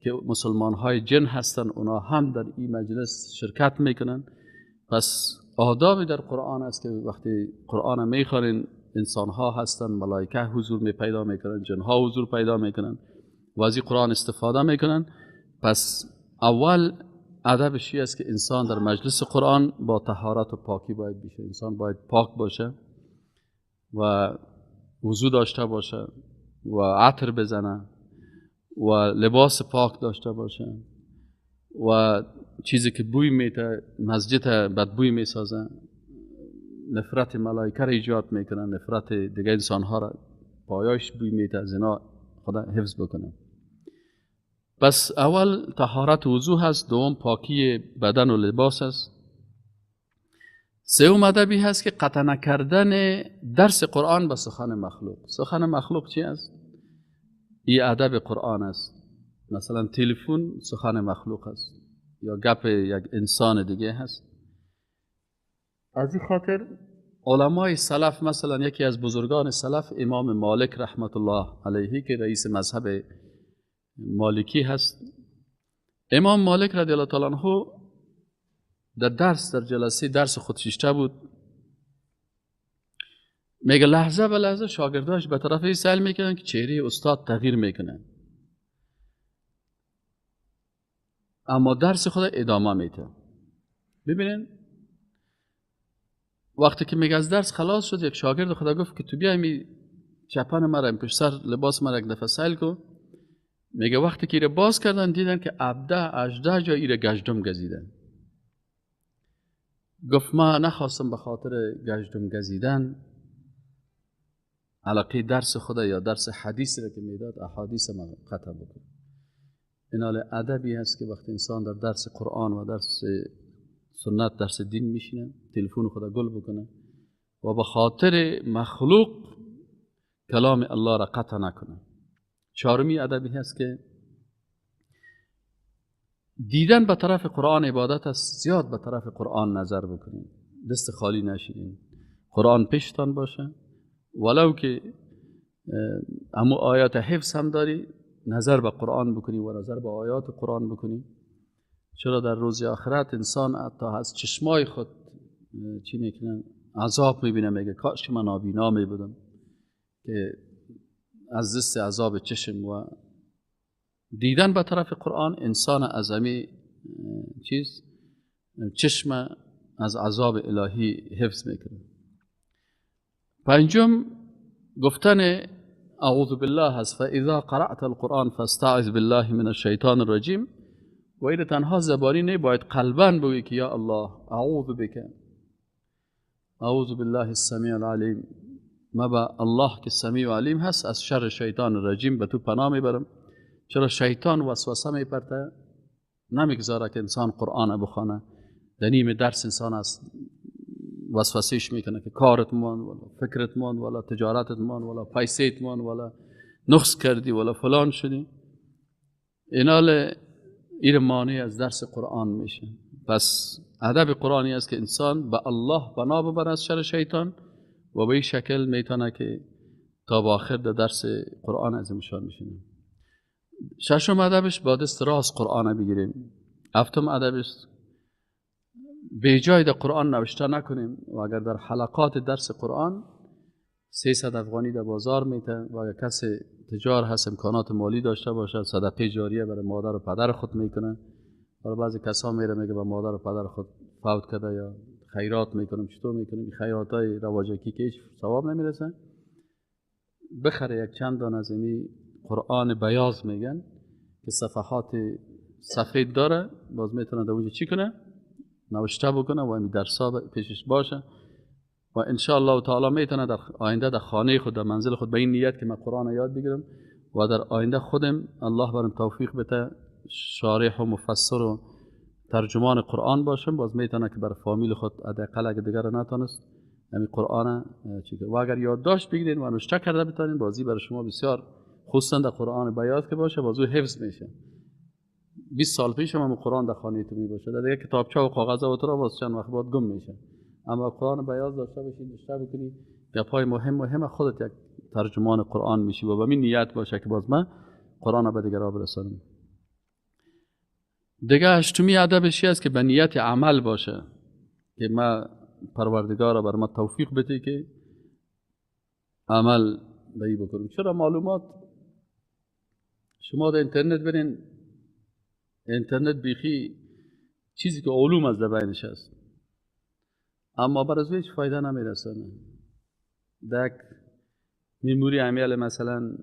که مسلمان های جن هستن اونا هم در این مجلس شرکت میکنن. پس آدابی در قرآن است که وقتی قرآن میخوانین انسان ها هستن، ملائکه حضور می پیدا میکنن، جن ها حضور پیدا میکنن و از این قرآن استفاده میکنن. پس اول ادبش است که انسان در مجلس قرآن با طهارت و پاکی باید بشه. انسان باید پاک باشه و وضو داشته باشه و عطر بزنه و لباس پاک داشته باشه و چیزی که بوی میته مسجد بدبوی میسازه، نفرت ملائکه را ایجاد میکنه، نفرت دیگه انسان ها را پایاش بوی میته، از اینا خدا حفظ بکنه. پس اول طهارت وضو هست، دوم پاکی بدن و لباس هست، سوم ادبی هست که قطع نکردن درس قرآن به سخن مخلوق. سخن مخلوق چی است؟ این ادب قرآن است. مثلا تلفن سخن مخلوق است یا گپ یک انسان دیگه هست. از این خاطر علمای سلف، مثلا یکی از بزرگان سلف امام مالک رحمت الله علیه که رئیس مذهب مالکی هست، امام مالک رضی الله تعالی عنه در درس، در جلسه درس خود شیشته بود، میگه لحظه به لحظه شاگرداش به طرف سیل میکنن که چهره استاد تغییر میکنه، اما درس خود ادامه میده. ببینین وقتی که میگه از درس خلاص شد، یک شاگرد خدا گفت که تو بیای می چپن مرا پشت سر لباس مرا یک دفعه سیل کن. میگه وقتی که ایره باز کردن دیدن که 17 18 جا ایره گشتم گزیدن. گفت ما نخواستم به خاطر گشتم گزیدن علاقه درس خدا یا درس حدیث را که میداد احادیث ما قطع بکنم. این حال ادبی هست که وقتی انسان در درس قرآن و درس سنت درس دین میشینه تلفن خدا گل بکنه و به خاطر مخلوق کلام الله را قطع نکنه. چهارمی ادبی هست که دیدن به طرف قرآن عبادت است. زیاد به طرف قرآن نظر بکنین، دست خالی نشینین، قرآن پیشتان باشه، ولو که امو آیات حفظ هم داری نظر به قرآن بکنی و نظر به آیات قرآن بکنی. چرا در روز آخرت انسان حتی از چشمای خود چی میکنن؟ عذاب میبینه، میگه کاش که من نابینا میبودم که از دست عذاب چشم. و دیدن به طرف قرآن انسان از همی چیز چشم از عذاب الهی حفظ میکنه. پنجم گفتن اعوذ بالله هست، فاذا قرأت القرآن فاستعذ بالله من الشیطان الرجیم. و این تنها زبانی نه، باید قلباً بگویی که یا الله اعوذ بک، اعوذ بالله السمیع العلیم، ما با الله که سمیع و علیم هست از شر شیطان رجیم به تو پناه میبرم. چرا شیطان وسوسه میپرته، نمیگذاره که انسان قرآن بخوانه. در نیم درس انسان است وسوسهش میکنه که کارت مان ولا فکرت مان ولا تجارتت مان ولا پیسیت مان ولا نقص کردی ولا فلان شدی. اینال این مانع از درس قرآن میشه. پس ادب قرآنی است که انسان به الله پناه ببره از شر شیطان و به این شکل میتونه که تا به آخر در درس قرآن عظیمشان میشینه. ششم ادبش با دست راست قرآن بگیریم. هفتم ادبش به جای در قرآن نوشته نکنیم و اگر در حلقات درس قرآن 300 افغانی در بازار میته و اگر کسی تجار هست امکانات مالی داشته باشه صدقه جاریه برای مادر و پدر خود میکنه. برای بعضی کسا میره میگه به مادر و پدر خود فوت کرده یا خیرات میکنم، چطور میکنم؟ خیرات های رواجکی که هیچ ثواب نمیرسه. بخره یک چند دانه از این قرآن بیاض میگن که صفحات سفید داره، باز میتونه در اونجا چی کنه؟ نوشته بکنه و این درسا پیشش باشه و ان شاء الله تعالی میتونه در آینده در خانه خود، در منزل خود، به این نیت که من قرآن یاد بگیرم و در آینده خودم الله برم توفیق بده شارح و مفسر و ترجمان قرآن باشم، باز میتونه که بر فامیل خود حداقل اگه دیگر نتونست همین قرآن چی کنه. و اگر یادداشت بگیرین و نوشته کرده بتونین، بازی برای شما بسیار، خصوصا در قرآن بیاد که باشه، بازو حفظ میشه. 20 سال پیش هم قرآن در خانه تو می باشه، در دیگه کتابچه و کاغذ و تو باز چند وقت بعد گم میشه. اما قرآن بیاض داشته باشی، نوشته بکنی، گپای مهم خودت یک ترجمان قرآن میشی و به این نیت باشه که باز من قرآن به دیگران برسانم. دیگه هشتمی ادبش است که به نیت عمل باشه که ما پروردگار بر ما توفیق بده که عمل به ای بکنیم. چرا معلومات شما در اینترنت برین، اینترنت بیخی چیزی که علوم از بینش است، اما بر از هیچ فایده نمیرسانه. در memory ایمیل مثلا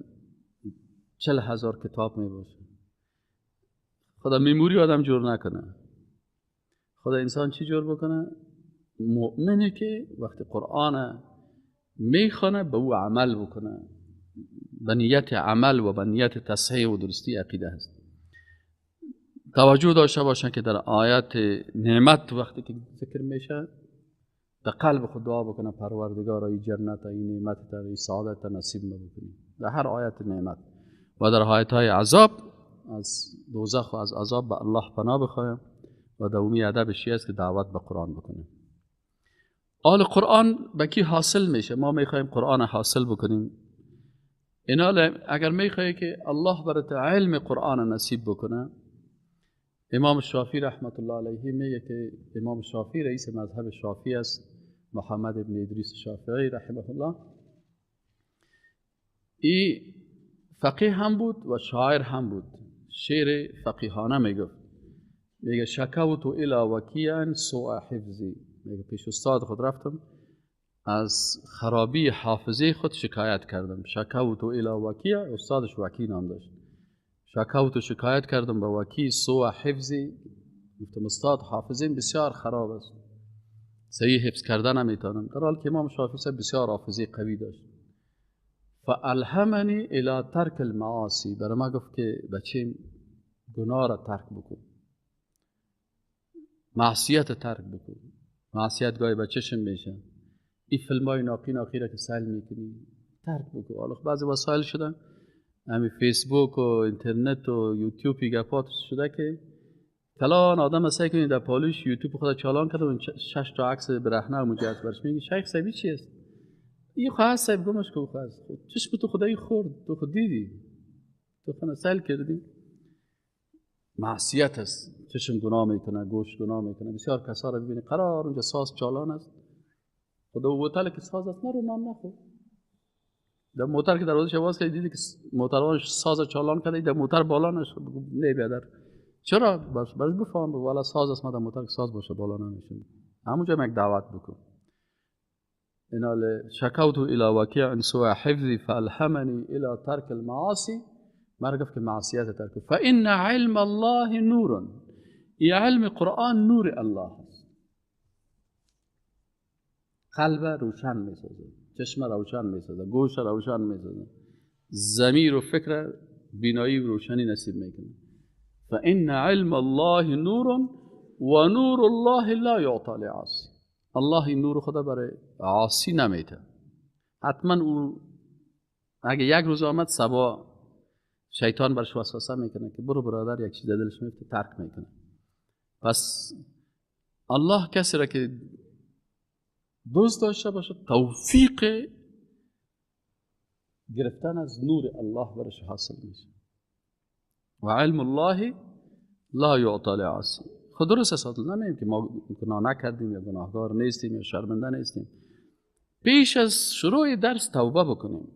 40,000 کتاب می باشه، خدا memory آدم جور نکنه. خدا انسان چی جور بکنه؟ مؤمنه که وقتی قرآن میخوانه به او عمل بکنه، به نیت عمل و به نیت تصحیح و درستی عقیده هست. توجه داشته باشن که در آیات نعمت وقتی که ذکر میشه در قلب خود دعا بکنه پروردگار ای جنت، ای نعمت، ای سعادت نصیب ما بکنی، در هر آیت نعمت. و در آیت های عذاب از دوزخ و از عذاب به الله پناه بخوایم. و دومی ادبش است که دعوت به قرآن بکنه. آل قرآن به کی حاصل میشه؟ ما میخوایم قرآن حاصل بکنیم. اینا اگر میخوای که الله برات علم قرآن نصیب بکنه، امام شافعی رحمت الله علیه میگه که امام شافعی رئیس مذهب شافعی است، محمد ابن ادریس شافعی رحمه الله، ای فقیه هم بود و شاعر هم بود، شعر فقیهانه میگفت. میگه شکوت الی وکیع سوء حفظی، میگه پیش استاد خود رفتم از خرابی حافظه خود شکایت کردم. شکوت الی وکیع، استادش وکیع نام داشت. شکوت و شکایت کردم به وکیع سوء حفظی، گفتم استاد حافظیم بسیار خراب است، صحیح حفظ کردن نمیتونم. در حال که امام شافعی بسیار حافظه قوی داشت. فالهمنی الی ترک المعاصی، برای ما گفت که بچیم گناه را ترک بکن، معصیت ترک بکن. معصیت گاهی به چشم میشه، این فیلم های ناقی ناقی را که سیل میکنی ترک بکن. حالا بعضی وسایل شدن، همین فیسبوک و اینترنت و یوتیوب گپات شده که کلان آدم سعی کنید در پالوش یوتیوب خود چالان کرده و 6 تا عکس برهنه و مجهز برش میگه شیخ صاحبی چی است؟ این خواه صاحب گمش که خواه چشم تو خدایی خورد، تو خود دیدی، تو خود سیل کردی. معصیت است، چشم گناه میکنه، گوش گناه میکنه. بسیار کسا را ببینی قرار اونجا ساز چالان است، خدا او بوتل که ساز است نرو نام نخور. در موتر که دروازه‌اش باز کردی دیدی که موتروانش ساز چالان کرده، در موتر بالا نشد، نه بیادر چرا؟ باش بفهم والا ساز است، ما در موتر که ساز باشه بالا نمیشه. همونجا یک دعوت بکن. اینا شکوت الی وکیع سوء حفظی فالهمنی الی ترک المعاصی، مرا گفت که معصیت ترک. فان علم الله نور، ای علم قرآن نور الله است، قلب روشن میسازه، چشم روشن میسازه، گوش روشن میسازه، ضمیر و فکر بینایی و روشنی نصیب میکنه. فان علم الله نور و نور الله لا یعطی لعاصی، الله این نور خدا برای عاصی نمیده. حتما او اگه یک روز آمد صبا شیطان برش وسوسه میکنه که برو برادر یک چیز دلش میفته ترک میکنه. پس الله کسی را که دوست داشته باشه توفیق گرفتن از نور الله برش حاصل میشه. و علم الله لا یعطی لعاصی. خود درست است، نمیگیم که ما گناه نکردیم یا گناهکار نیستیم یا شرمنده نیستیم. پیش از شروع درس توبه بکنیم،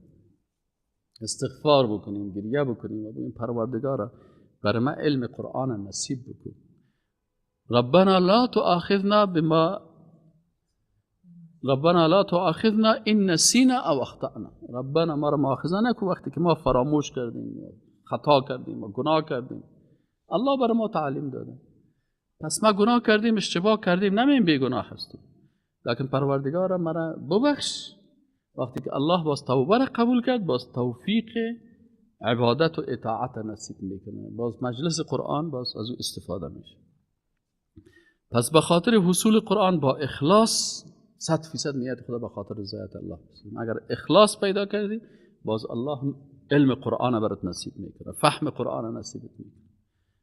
استغفار بکنیم، گریه بکنیم و بگیم پروردگارا برای ما علم قرآن نصیب بکن. ربنا لا تؤاخذنا بما ربنا لا تؤاخذنا ان نسینا او اخطأنا. ربنا ما را مؤاخذه نکن وقتی که ما فراموش کردیم، خطا کردیم و گناه کردیم. الله برای ما تعلیم داده. پس ما گناه کردیم، اشتباه کردیم، نمیم بیگناه هستیم، لکن پروردگار مرا ببخش. وقتی که الله باز توبه را قبول کرد، باز توفیق عبادت و اطاعت نصیب میکنه، باز مجلس قرآن باز از او استفاده میشه. پس به خاطر حصول قرآن با اخلاص 100% نیت خدا به خاطر رضایت الله بسیم. اگر اخلاص پیدا کردی، باز الله علم قرآن برات نصیب میکنه، فهم قرآن نصیبت میکنه،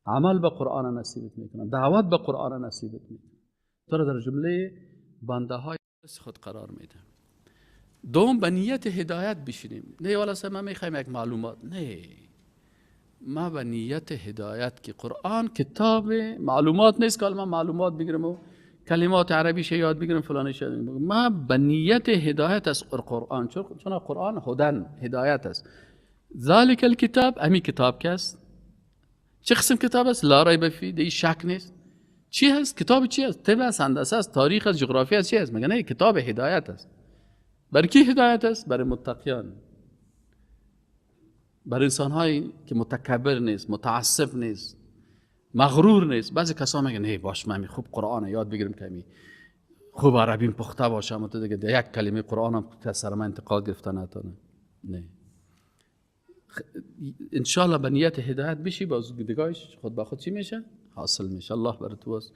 عمل به قرآن نصیبت میکنه، دعوت به قرآن نصیبت میکنه، تو را در جمله بنده های خود قرار میده. دوم، به نیت هدایت بشینیم. نه والا ما میخوایم یک معلومات، نه، ما به نیت هدایت که قرآن کتاب معلومات نیست که ما معلومات بگیرم و کلمات عربیش یاد بگیرم فلانش یاد بگیرم. ما به نیت هدایت از قرآن، چون قرآن هدن هدایت است. ذالک الکتاب، امی کتاب که است، چه قسم کتاب است؟ لا ریب فیه، دی شک نیست. چی هست؟ کتاب چی است؟ طب است، هندسه است، تاریخ است، جغرافی است، چی است؟ مگه نه کتاب هدایت است. برای کی هدایت است؟ برای متقیان، برای انسان‌هایی که متکبر نیست، متعصب نیست، مغرور نیست. بعضی کسا میگن نه باش من خوب قرآن یاد بگیرم که می خوب عربیم پخته باشم و تو دیگه یک کلمه قرآن هم سر من انتقاد گرفته نتونه. نه، انشالله به نیت هدایت بشی، باز دیگهش خود به خود چی میشه؟ حاصل میشه. الله برای تو است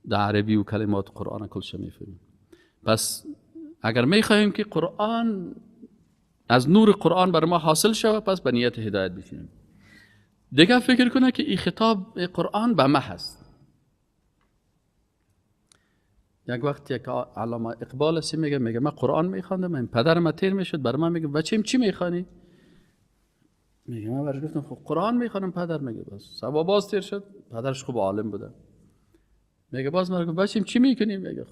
در عربی و کلمات قرآن کلش میفهمی. پس اگر میخواهیم که قرآن از نور قرآن بر ما حاصل شود، پس به نیت هدایت بشینیم. دیگه فکر کنه که این خطاب قرآن به ما هست. یک وقت یک علامه اقبال سی میگه من قرآن میخواندم، این پدر ما تیر میشد، بر من میگه بچیم چی میخوانی؟ میگه من برش گفتم خب قرآن میخوانم پدر. میگه باز سبا باز تیر شد، پدرش خوب عالم بوده. میگه باز من گفت بچیم چی میکنی؟ میگه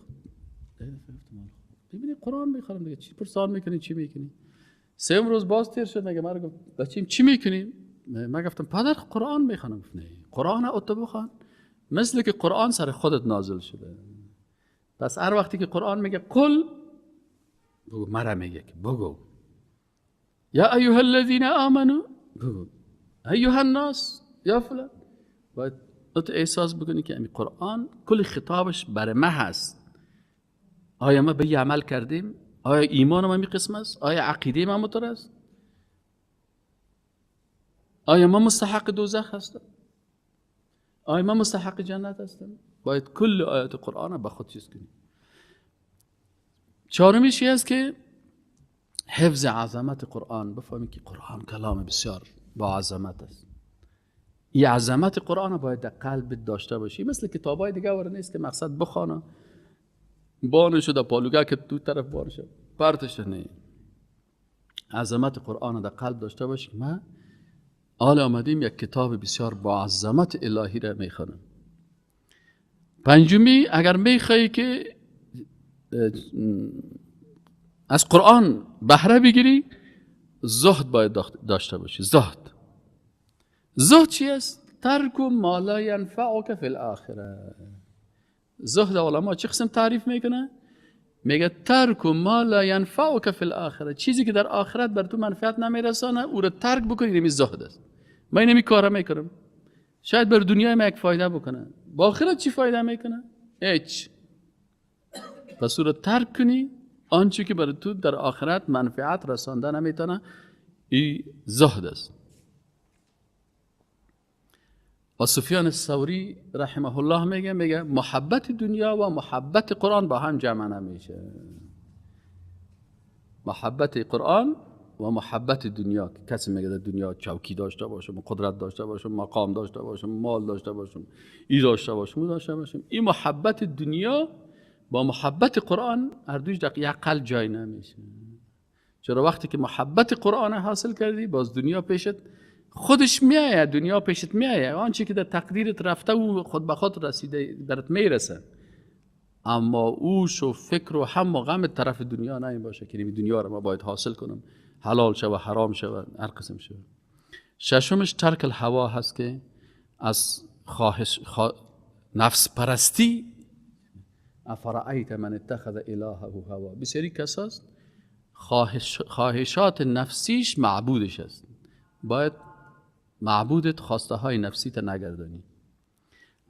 ببینی قرآن میخوانم دیگه، چی پرسان میکنی چی میکنی؟ سوم روز باز تیر شد، میگه من گفت بچیم چی میکنی؟ من گفتم پدر قرآن میخوانم. گفت نه، قرآن اتو بخوان، مثل که قرآن سر خودت نازل شده. پس هر وقتی که قرآن میگه قل، بگو مرا میگه که بگو یا ایها الذین آمنو، بگو ایها الناس یا فلان. باید تو احساس بکنی که این قرآن کل خطابش برای ما هست. آیا ما به عمل کردیم؟ آیا ایمان ما می قسم است؟ آیا عقیده ما مطر است؟ آیا ما مستحق دوزخ هستم؟ آیا ما مستحق جنت هستم؟ باید کل آیات قرآن به خود چیز کنیم. چهارمیش است که حفظ عظمت قرآن. بفهمیم که قرآن کلام بسیار با عظمت است. این عظمت قرآن باید در قلب داشته باشی. مثل کتابای دیگه ور نیست که مقصد بخوانه بانه شده پالوگه که دو طرف بانه شده پرتش. نه، عظمت قرآن در قلب داشته باشی. ما حالا آمدیم یک کتاب بسیار با عظمت الهی را میخوانم. پنجمی، اگر میخوایی که از قرآن بهره بگیری، زهد باید داشته باشی. زهد، زهد چی است؟ ترک ما لا ینفعک فی الاخره. زهد علما چه قسم تعریف میکنه؟ میگه ترک ما لا ینفعک فی الاخره، چیزی که در آخرت بر تو منفعت نمیرسانه او را ترک بکنی، اینمی زهد است. من اینمی کارا میکنم، شاید بر دنیای ما یک فایده بکنه، با آخرت چی فایده میکنه؟ هیچ. پس او را ترک کنی، آنچه که بر تو در آخرت منفعت رسانده نمیتونه، این زهد است. و سفیان ثوری رحمه الله میگه محبت دنیا و محبت قرآن با هم جمع نمیشه. محبت قرآن و محبت دنیا، کسی میگه در دنیا چوکی داشته باشم، قدرت داشته باشم، مقام داشته باشم، مال داشته باشم، ای داشته باشم، او داشته باشم، این محبت دنیا با محبت قرآن هر دوش در یک قلب جای نمیشه. چرا؟ وقتی که محبت قرآن حاصل کردی، باز دنیا پیشت خودش میآید، دنیا پیشت میآید، آنچه که در تقدیرت رفته و خود به خود رسیده برات میرسه. اما اوش و فکر و هم و غم طرف دنیا نه باشه که این دنیا رو ما باید حاصل کنم، حلال شه و حرام شه و هر قسم شه. ششمش ترک الهوا هست که از خواهش نفس پرستی افرأیت من اتخذ الهه هوا. بسیاری کساست خواهشات نفسیش معبودش است. باید معبودت خواسته های نفسی تا نگردانی.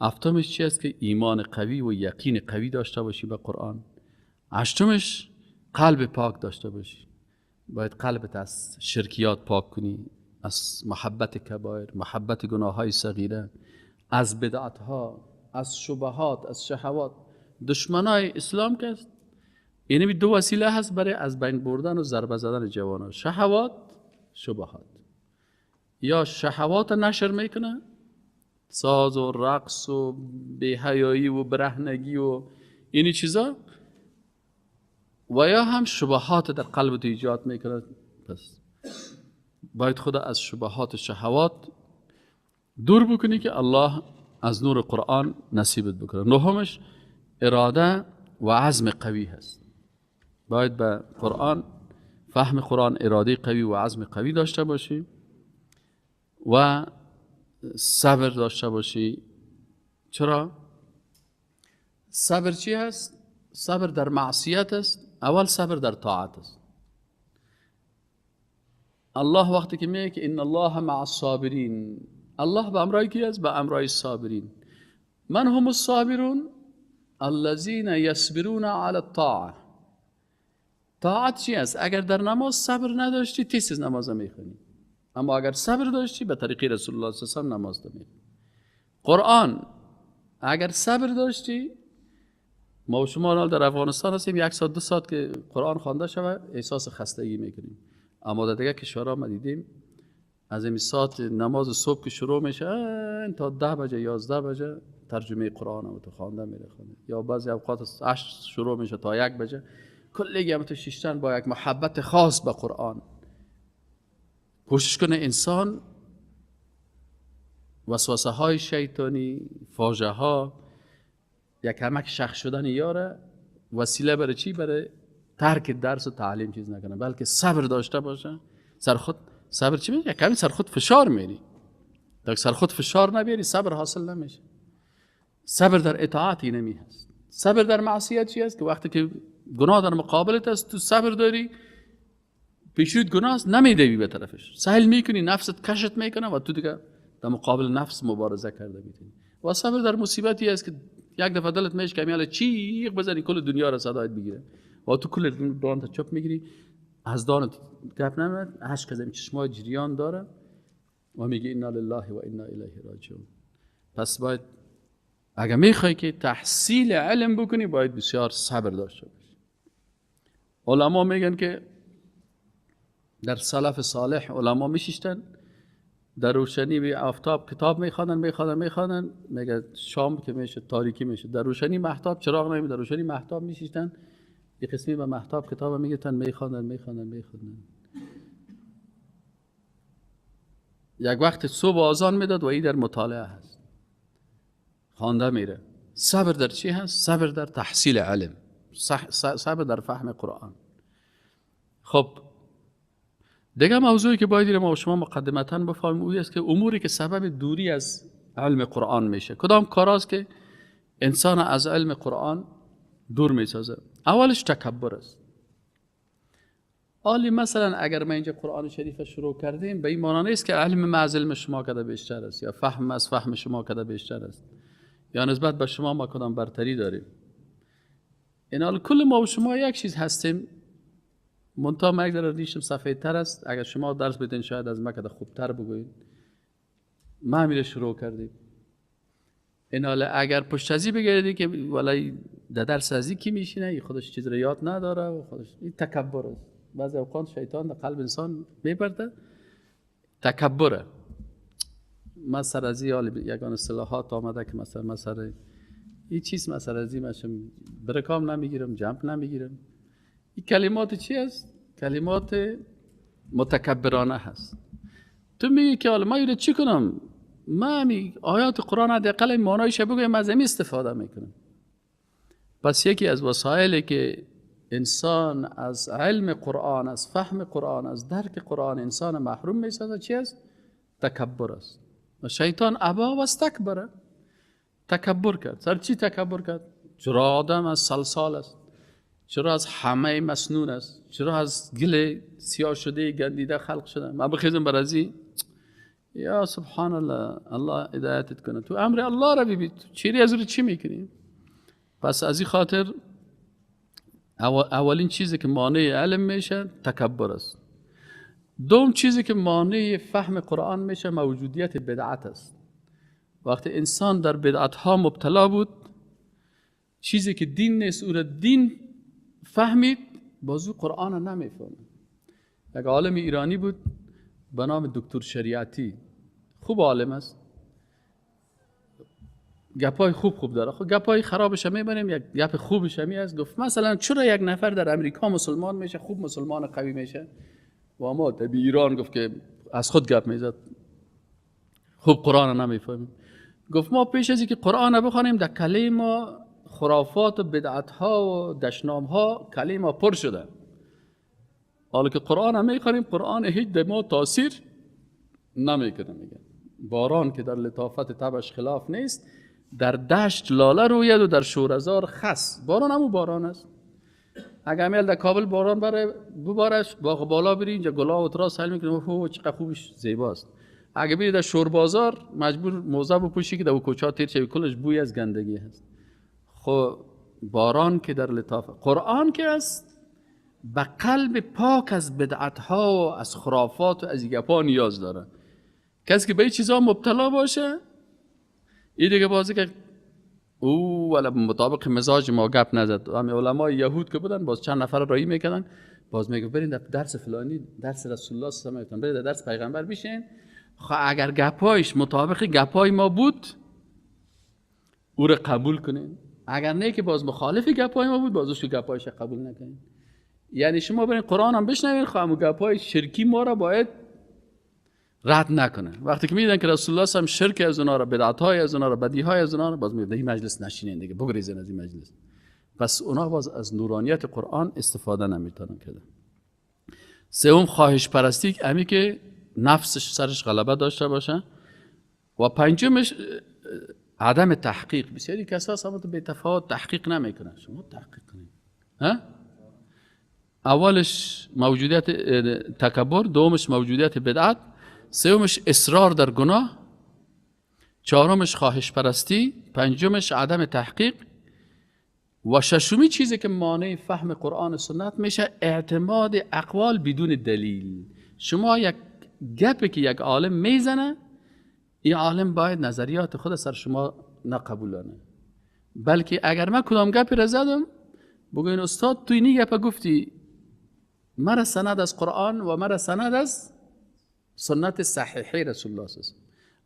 هفتمش چی است؟ که ایمان قوی و یقین قوی داشته باشی به قرآن. هشتمش قلب پاک داشته باشی. باید قلبت از شرکیات پاک کنی، از محبت کبایر، محبت گناه های صغیره، از بدعت ها، از شبهات، از شهوات. دشمنای اسلام که است، یعنی دو وسیله هست برای از بین بردن و ضربه زدن جوانان: شهوات، شبهات. یا شهوات نشر میکنه، ساز و رقص و بی‌حیایی و برهنگی و اینی چیزا، و یا هم شبهات در قلب تو ایجاد میکنه. پس باید خدا از شبهات شهوات دور بکنی که الله از نور قرآن نصیبت بکنه. نهمش اراده و عزم قوی هست. باید به قرآن، فهم قرآن، اراده قوی و عزم قوی داشته باشی و صبر داشته باشی. چرا؟ صبر چی هست؟ صبر در معصیت است. اول صبر در طاعت است. الله وقتی که میگه که ان الله مع الصابرین، الله به امرای کی است؟ به امرای صابرین. من هم الصابرون؟ الذین یصبرون علی الطاعه. طاعت چی است؟ اگر در نماز صبر نداشتی تیز نماز میخونی، اما اگر صبر داشتی به طریق رسول الله صلی الله علیه و آله نماز میخونی. قرآن اگر صبر داشتی، ما و شما در افغانستان هستیم، 1 ساعت 2 ساعت که قرآن خوانده شود احساس خستگی میکنیم، اما در دیگه کشورها ما دیدیم از این ساعت نماز صبح که شروع میشه تا 10 بجه 11 بجه ترجمه قرآن هم تو خوانده میره خوانده، یا بعضی اوقات 8 شروع میشه تا 1 بجه، کلی هم تو شیشتن با یک محبت خاص به قرآن. کوشش کنه انسان وسوسه های شیطانی، فاجعه ها، یک کمک شخص شدن یاره وسیله برای چی؟ برای ترک درس و تعلیم چیز نکنه، بلکه صبر داشته باشه. سر خود صبر چی میشه؟ یک کمی سر خود فشار میری، تا سر خود فشار نبیاری صبر حاصل نمیشه. صبر در اطاعت اینمی هست. صبر در معصیت چی هست؟ که وقتی که گناه در مقابلت است تو صبر داری، پیشروت گناه است نمیدوی به طرفش، سهل میکنی، نفست کشت میکنه و تو دیگه در مقابل نفس مبارزه کرده میتونی. و صبر در مصیبتی است که یک دفعه دلت میشه که میاله چیغ بزنی کل دنیا را صدایت بگیره و تو کل دانت چپ میگیری، از دانت گپ نمیاد، اشک از چشمای جریان داره و میگه انا لله و انا الیه راجعون. پس باید اگر میخوای که تحصیل علم بکنی باید بسیار صبر داشته باشی. علما میگن که در سلف صالح علما میشیشتن در روشنی به آفتاب کتاب میخوادن، میگه شام که میشه تاریکی میشه، در روشنی مهتاب چراغ نمیده، در روشنی مهتاب میشیشتن، یه قسمی به مهتاب کتاب میگتن میخوادن. یک وقت صبح آذان میداد و این در مطالعه هست، خوانده میره. صبر در چی هست؟ صبر در تحصیل علم، صبر در فهم قرآن. خب دیگه موضوعی که باید ما و شما مقدمتاً بفهمیم اوی است که اموری که سبب دوری از علم قرآن میشه، کدام کاراست که انسان از علم قرآن دور میسازه؟ اولش تکبر است. آلی مثلا اگر ما اینجا قرآن شریف شروع کردیم به این معنی نیست که علم ما از علم شما کده بیشتر است، یا فهم از فهم شما کده بیشتر است، یا نسبت به شما ما کدام برتری داریم. این حال کل ما و شما یک چیز هستیم، منتها ما یک ذره ریشم سفیدتر است. اگر شما درس بدین شاید از ما کده خوبتر بگویید. ما همیره شروع کردیم. این حال اگر پشت ازی بگردی که ولای در درس ازی کی میشینه، این خودش چیز رو یاد نداره و خودش، این تکبر است. بعضی اوقات شیطان در قلب انسان میپرده، تکبره. ما سر ازی یگان اصطلاحات آمده که مثلا ما سر این چیز مثلا ازی ماشم برکام نمیگیرم، جمپ نمیگیرم. این کلمات چی است؟ کلمات متکبرانه هست. تو میگی که حالا ما اینو چی کنم؟ ما می آیات قرآن حداقل معنایش بگویم، از این استفاده میکنم. پس یکی از وسایلی که انسان از علم قرآن، از فهم قرآن، از درک قرآن انسان محروم میسازه چی است؟ تکبر است. و شیطان ابا و استکبره، تکبر کرد. سر چی تکبر کرد؟ چرا آدم از صلصال است؟ چرا از حمأ مسنون است؟ چرا از گل سیاه شده گندیده خلق شده؟ ما بخیزم بر ازی؟ یا سبحان الله، الله هدایتت کنه. تو امر الله را ببین، چیری از رو چی میکنی؟ پس از این خاطر اولین چیزی که مانع علم میشه تکبر است. دوم چیزی که مانع فهم قرآن میشه موجودیت بدعت است. وقتی انسان در بدعت ها مبتلا بود، چیزی که دین نیست او را دین فهمید، بازو قرآن را نمیفهمه. یک عالم ایرانی بود به نام دکتر شریعتی، خوب عالم است، گپای خوب خوب داره، خب گپای خرابش هم میبریم، یک گپ خوبش هم است. گفت مثلا چرا یک نفر در امریکا مسلمان میشه، خوب مسلمان قوی میشه، و ما در ایران گفت که از خود گپ میزد، خوب قرآن نمیفهمیم. گفت ما پیش از اینکه قرآن بخوانیم در کله ما خرافات و بدعت ها و دشنام ها کله ما پر شده. حالا که قرآن هم میخوانیم، قرآن هیچ در ما تاثیر نمیکنه. میگه باران که در لطافت طبعش خلاف نیست، در دشت لاله روید و در شورزار خس. باران همون باران است. اگر امیل در کابل باران بره ببارش، باغ بالا بری اینجا گلا و تراس حل میکنه، اوه چقدر خوبش زیباست. اگه بری در شوربازار مجبور موزه بپوشی که در کوچه تیر شوی، کلش بوی از گندگی هست. خب باران که در لطافت، قرآن که است به قلب پاک از بدعت ها و از خرافات و از گپا نیاز داره. کسی که به این چیزا مبتلا باشه، این دیگه بازی که او ولی مطابق مزاج ما گپ نزد. همین علمای یهود که بودن باز چند نفر رایی میکردن، باز میگه برین در درس فلانی، درس رسول الله صلی الله علیه و آله، برین در درس پیغمبر بشین. خب اگر گپایش مطابق گپای ما بود او رو قبول کنین، اگر نه که باز مخالف گپای ما بود بازش گپایش قبول نکنین. یعنی شما برین قرآن هم بشنوین، خب همون گپای شرکی ما را باید رد نکنه. وقتی که میدیدن که رسول الله هم شرک از اونا را، بدعت های از اونا را، بدی های از اونا را، باز میگه این مجلس نشینین دیگه، بگریزین از این مجلس. پس اونا باز از نورانیت قرآن استفاده نمیتونن کردن. سوم خواهش پرستی، امی که نفسش سرش غلبه داشته باشه. و پنجمش عدم تحقیق. بسیاری کسا هم به تفاوت تحقیق نمیکنن. شما تحقیق کنید. ها؟ اولش موجودیت تکبر، دومش موجودیت بدعت، سومش اصرار در گناه، چهارمش خواهش پرستی، پنجمش عدم تحقیق، و ششمی چیزی که مانع فهم قرآن و سنت میشه اعتماد اقوال بدون دلیل. شما یک گپی که یک عالم میزنه، این عالم باید نظریات خود سر شما نقبولانه، بلکه اگر من کدام گپی را زدم بگوین استاد تو اینی گپ گفتی، مرا سند از قرآن و مرا سند از سنت صحیحه رسول الله است.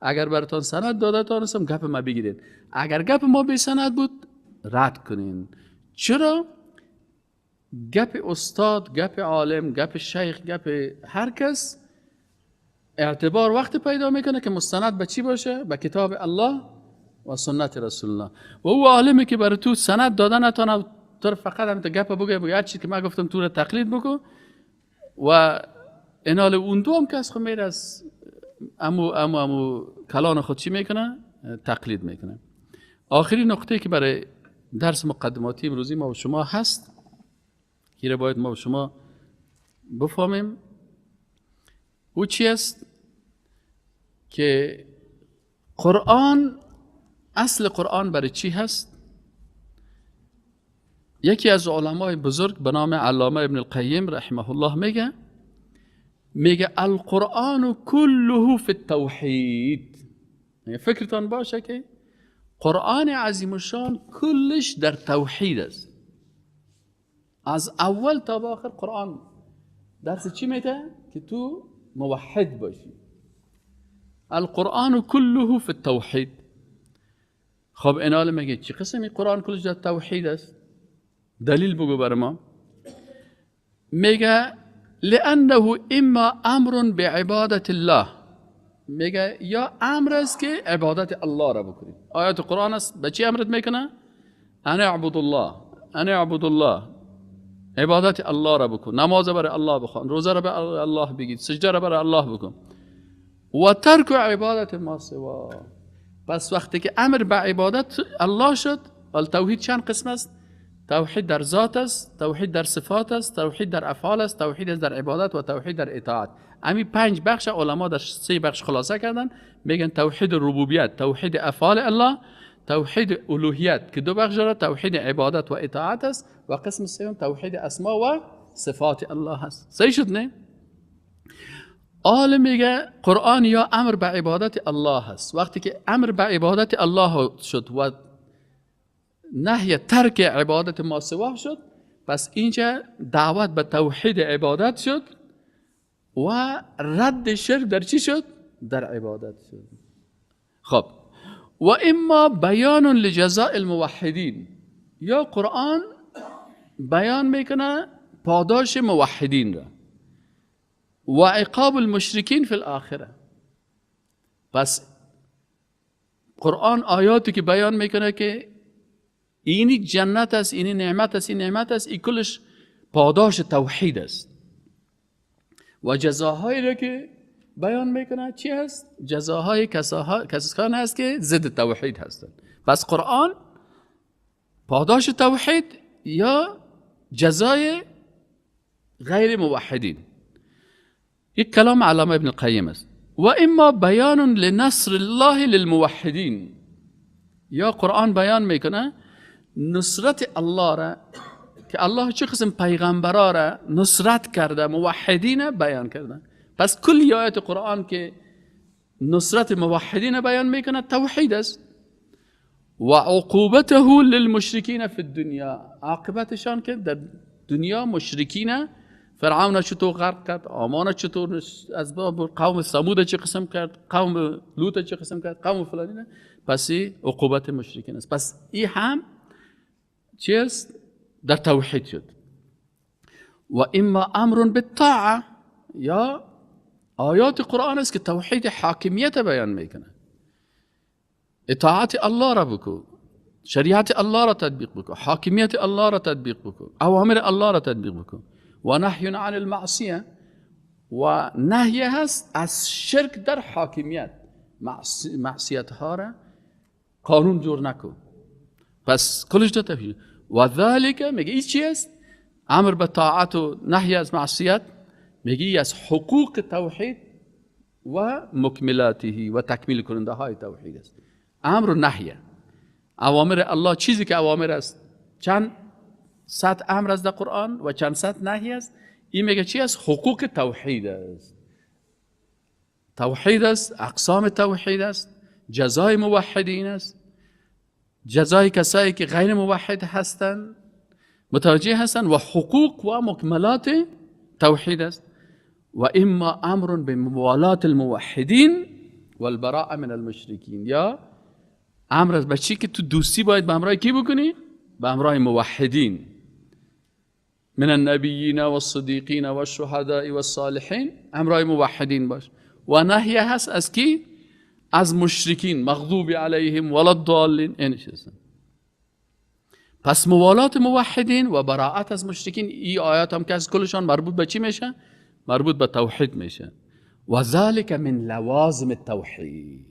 اگر براتون سند داده تانستم گپ ما بگیرین، اگر گپ ما بی سند بود رد کنین. چرا؟ گپ استاد، گپ عالم، گپ شیخ، گپ هر کس اعتبار وقت پیدا میکنه که مستند به چی باشه؟ به کتاب الله و سنت رسول الله. و او عالمی که برای تو سند داده نتانه، تو فقط هم گپ بگه، بگه هر چی که من گفتم تو رو تقلید بکن. و اینال اون دو هم کس خود میره از امو امو امو کلان خود چی میکنه؟ تقلید میکنه. آخرین نقطه که برای درس مقدماتی امروزی ما و شما هست که باید ما و شما بفهمیم، او چی است؟ که قرآن، اصل قرآن برای چی هست؟ یکی از علمای بزرگ به نام علامه ابن القیم رحمه الله میگه القرآن كله فی التوحید. فکرتان باشه که قرآن عظیم الشان کلش در توحید است. از اول تا به آخر قرآن درس چی میده؟ که تو موحد باشی. القرآن كله فی التوحید. خب اینال میگه چی قسمی قرآن کلش در توحید است؟ دلیل بگو بر ما. میگه لأنه اما امر بعبادت الله، میگه یا امر است که عبادت الله را بکنید. آیات قرآن است به چی امرت میکنه؟ انا اعبد الله، انا اعبد الله، عبادت الله را بکن، نماز برای الله بخوان، روزه را برای الله بگیر، سجده را برای الله بکن. و ترک عبادت ما سوا. پس وقتی که امر به عبادت الله شد، حال توحید چند قسم است؟ توحید در ذات است، توحید در صفات است، توحید در افعال است، توحید است در عبادت و توحید در اطاعت. همین 5 بخش علما در 3 بخش خلاصه کردن. میگن توحید ربوبیت، توحید افعال الله، توحید الوهیت که 2 بخش داره، توحید عبادت و اطاعت است، و قسم سوم توحید اسما و صفات الله است. صحیح شد نه؟ آل میگه قرآن یا امر به عبادت الله است. وقتی که امر به عبادت الله شد و نهی ترک عبادت ما سواه شد، پس اینجا دعوت به توحید عبادت شد و رد شرک در چی شد؟ در عبادت شد. خب و اما بیان لجزاء الموحدین، یا قرآن بیان میکنه پاداش موحدین را و عقاب المشرکین فی الاخره. پس قرآن آیاتی که بیان میکنه که اینی جنت است، اینی نعمت است، این نعمت است، این کلش پاداش توحید است. و جزاهایی را که بیان میکنه چی هست؟ جزاهای کسان هست که ضد توحید هستند. پس قرآن پاداش توحید یا جزای غیر موحدین. یک کلام علامه ابن القیم است. و اما بیان لنصر الله للموحدین، یا قرآن بیان میکنه نصرت الله را که الله چه قسم پیغمبرا را نصرت کرده، موحدین بیان کرده. پس کل آیات قرآن که نصرت موحدین بیان میکنه توحید است. و عقوبته للمشرکین فی الدنیا، عاقبتشان که در دنیا مشرکین، فرعون چطور غرق کرد، آمان چطور از باب، قوم ثمود چه قسم کرد، قوم لوط چه قسم کرد، قوم فلانی. پس عقوبت مشرکین است. پس این هم چی است؟ در توحید شد. و اما امر بالطاعه، یا آیات قرآن است که توحید حاکمیت بیان میکنه، اطاعت الله را بکو، شریعت الله را تطبیق بکو، حاکمیت الله را تطبیق بکو، اوامر الله را تطبیق بکو. و نهی عن المعصیه، و نهی هست از شرک در حاکمیت، معصیت ها را قانون جور نکن. پس کلش دو توحید. و ذالک میگه این چی است؟ امر به طاعت و نهی از معصیت، میگه از حقوق توحید و مکملاته و تکمیل کننده های توحید است. امر و نهی، اوامر الله، چیزی که اوامر است، چند صد امر است در قرآن و چند صد نهی است. این میگه چی است؟ حقوق توحید است. توحید است، اقسام توحید است، جزای موحدین است، جزای کسایی که غیر موحد هستند متوجه هستند، و حقوق و مکملات توحید است. و اما امر بموالات الموحدین والبراء من المشرکین، یا امر است به چی که تو دوستی باید به همراه کی بکنی؟ به همراه موحدین، من النبیین والصدیقین والشهداء والصالحین، همراه موحدین باش. و نهی هست از کی؟ از مشرکین، مغضوب علیهم ولا الضالین. این چیزا. پس موالات موحدین و براعت از مشرکین، این آیات هم که از کلشان مربوط به چی میشه؟ مربوط به توحید میشه. و ذلك من لوازم التوحید.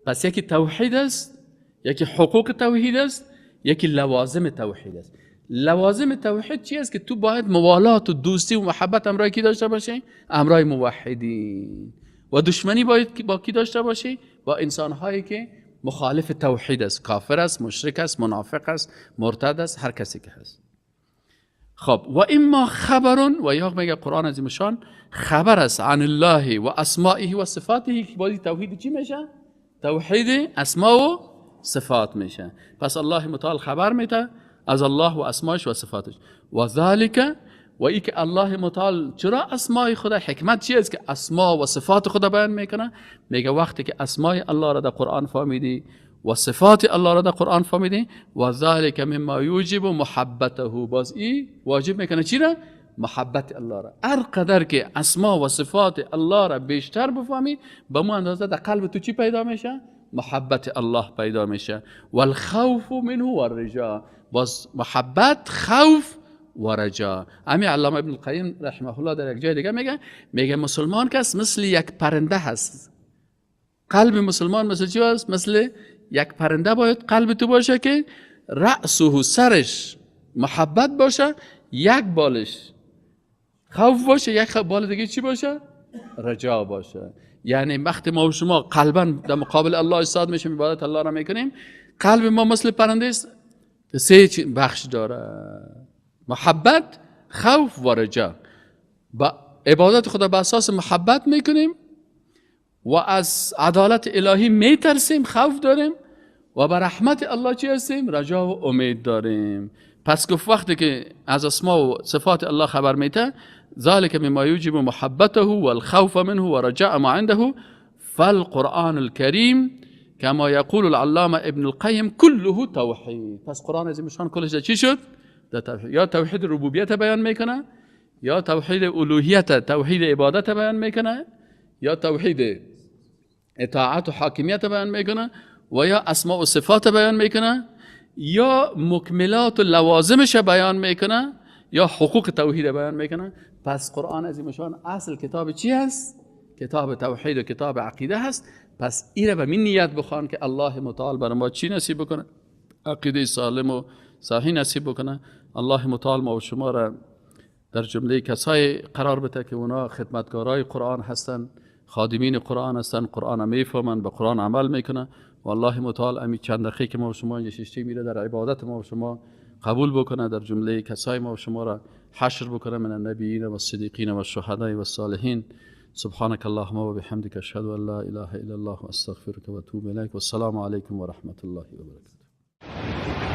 پس یکی توحید است، یکی حقوق توحید است، یکی لوازم توحید است. لوازم توحید چی است؟ که تو باید موالات و دوستی و محبت همراه کی داشته باشی؟ همراه موحدین. و دشمنی باید با کی داشته باشی؟ با انسانهایی که مخالف توحید است، کافر است، مشرک است، منافق است، مرتد است، هر کسی که هست. خب و اما خبر، و یا میگه قرآن عظیم شان خبر است عن الله و اسمائه و صفاته، که بازی توحید چی میشه؟ توحید اسما و صفات میشه. پس الله متعال خبر میده از الله و اسمایش و صفاتش. و ذالک، و ای که الله متعال چرا اسمای خدا، حکمت چی است که اسما و صفات خدا بیان میکنه؟ میگه وقتی که اسمای الله را در قرآن فهمیدی و صفات الله را در قرآن فهمیدی، و ذالک مما یوجب محبته، باز ای واجب میکنه چی را؟ محبت الله را. هر قدر که اسما و صفات الله را بیشتر بفهمی، به مو اندازه در قلب تو چی پیدا میشه؟ محبت الله پیدا میشه. والخوف منه والرجاء، باز محبت، خوف و رجا. امی علامه ابن القیم رحمه الله در یک جای دیگه میگه مسلمان کس مثل یک پرنده هست. قلب مسلمان مثل چی هست؟ مثل یک پرنده باید قلب تو باشه که رأسه، سرش محبت باشه، یک بالش خوف باشه، یک بال دیگه چی باشه؟ رجا باشه. یعنی وقتی ما و شما قلبا در مقابل الله ایستاد میشیم، عبادت الله را میکنیم، قلب ما مثل پرنده است، سه بخش داره: محبت، خوف و رجا. با عبادت خدا به اساس محبت میکنیم و از عدالت الهی میترسیم، خوف داریم، و به رحمت الله چی هستیم؟ رجا و امید داریم. پس گفت وقتی که از اسما و صفات الله خبر میته، ذلك مما يوجب محبته والخوف منه ورجاء ما عنده، فالقرآن الكريم كما يقول العلامه ابن القیم كله توحید. پس قرآن عظیم شان کلش چی شد؟ یا توحید ربوبیت بیان میکنه، یا توحید الوهیت، توحید عبادت بیان میکنه، یا توحید اطاعت و حاکمیت بیان میکنه، و یا اسماء و صفات بیان میکنه، یا مکملات و لوازمش بیان میکنه، یا حقوق توحید بیان میکنه. پس قرآن عظیم شان اصل کتاب چی هست؟ کتاب توحید و کتاب عقیده هست. پس ایره به من نیت بخوان که الله متعال بر ما چی نصیب بکنه؟ عقیده سالم و صحیح نصیب بکنه. الله متعال ما و شما را در جمله کسای قرار بده که اونا خدمتگارای قرآن هستن، خادمین قرآن هستن، قرآن میفهمن، به قرآن عمل میکنن. و الله متعال امی چند دقیقه که ما و شما اینجا ششتیم میره در عبادت ما و شما قبول بکنه، در جمله کسای ما و شما را حشر بکنه من النبیین و الصدیقین و الشهداء و الصالحین. سبحانك اللهم وبحمدك اشهد ان لا اله الا الله واستغفرك واتوب اليك. والسلام عليكم ورحمه الله وبركاته.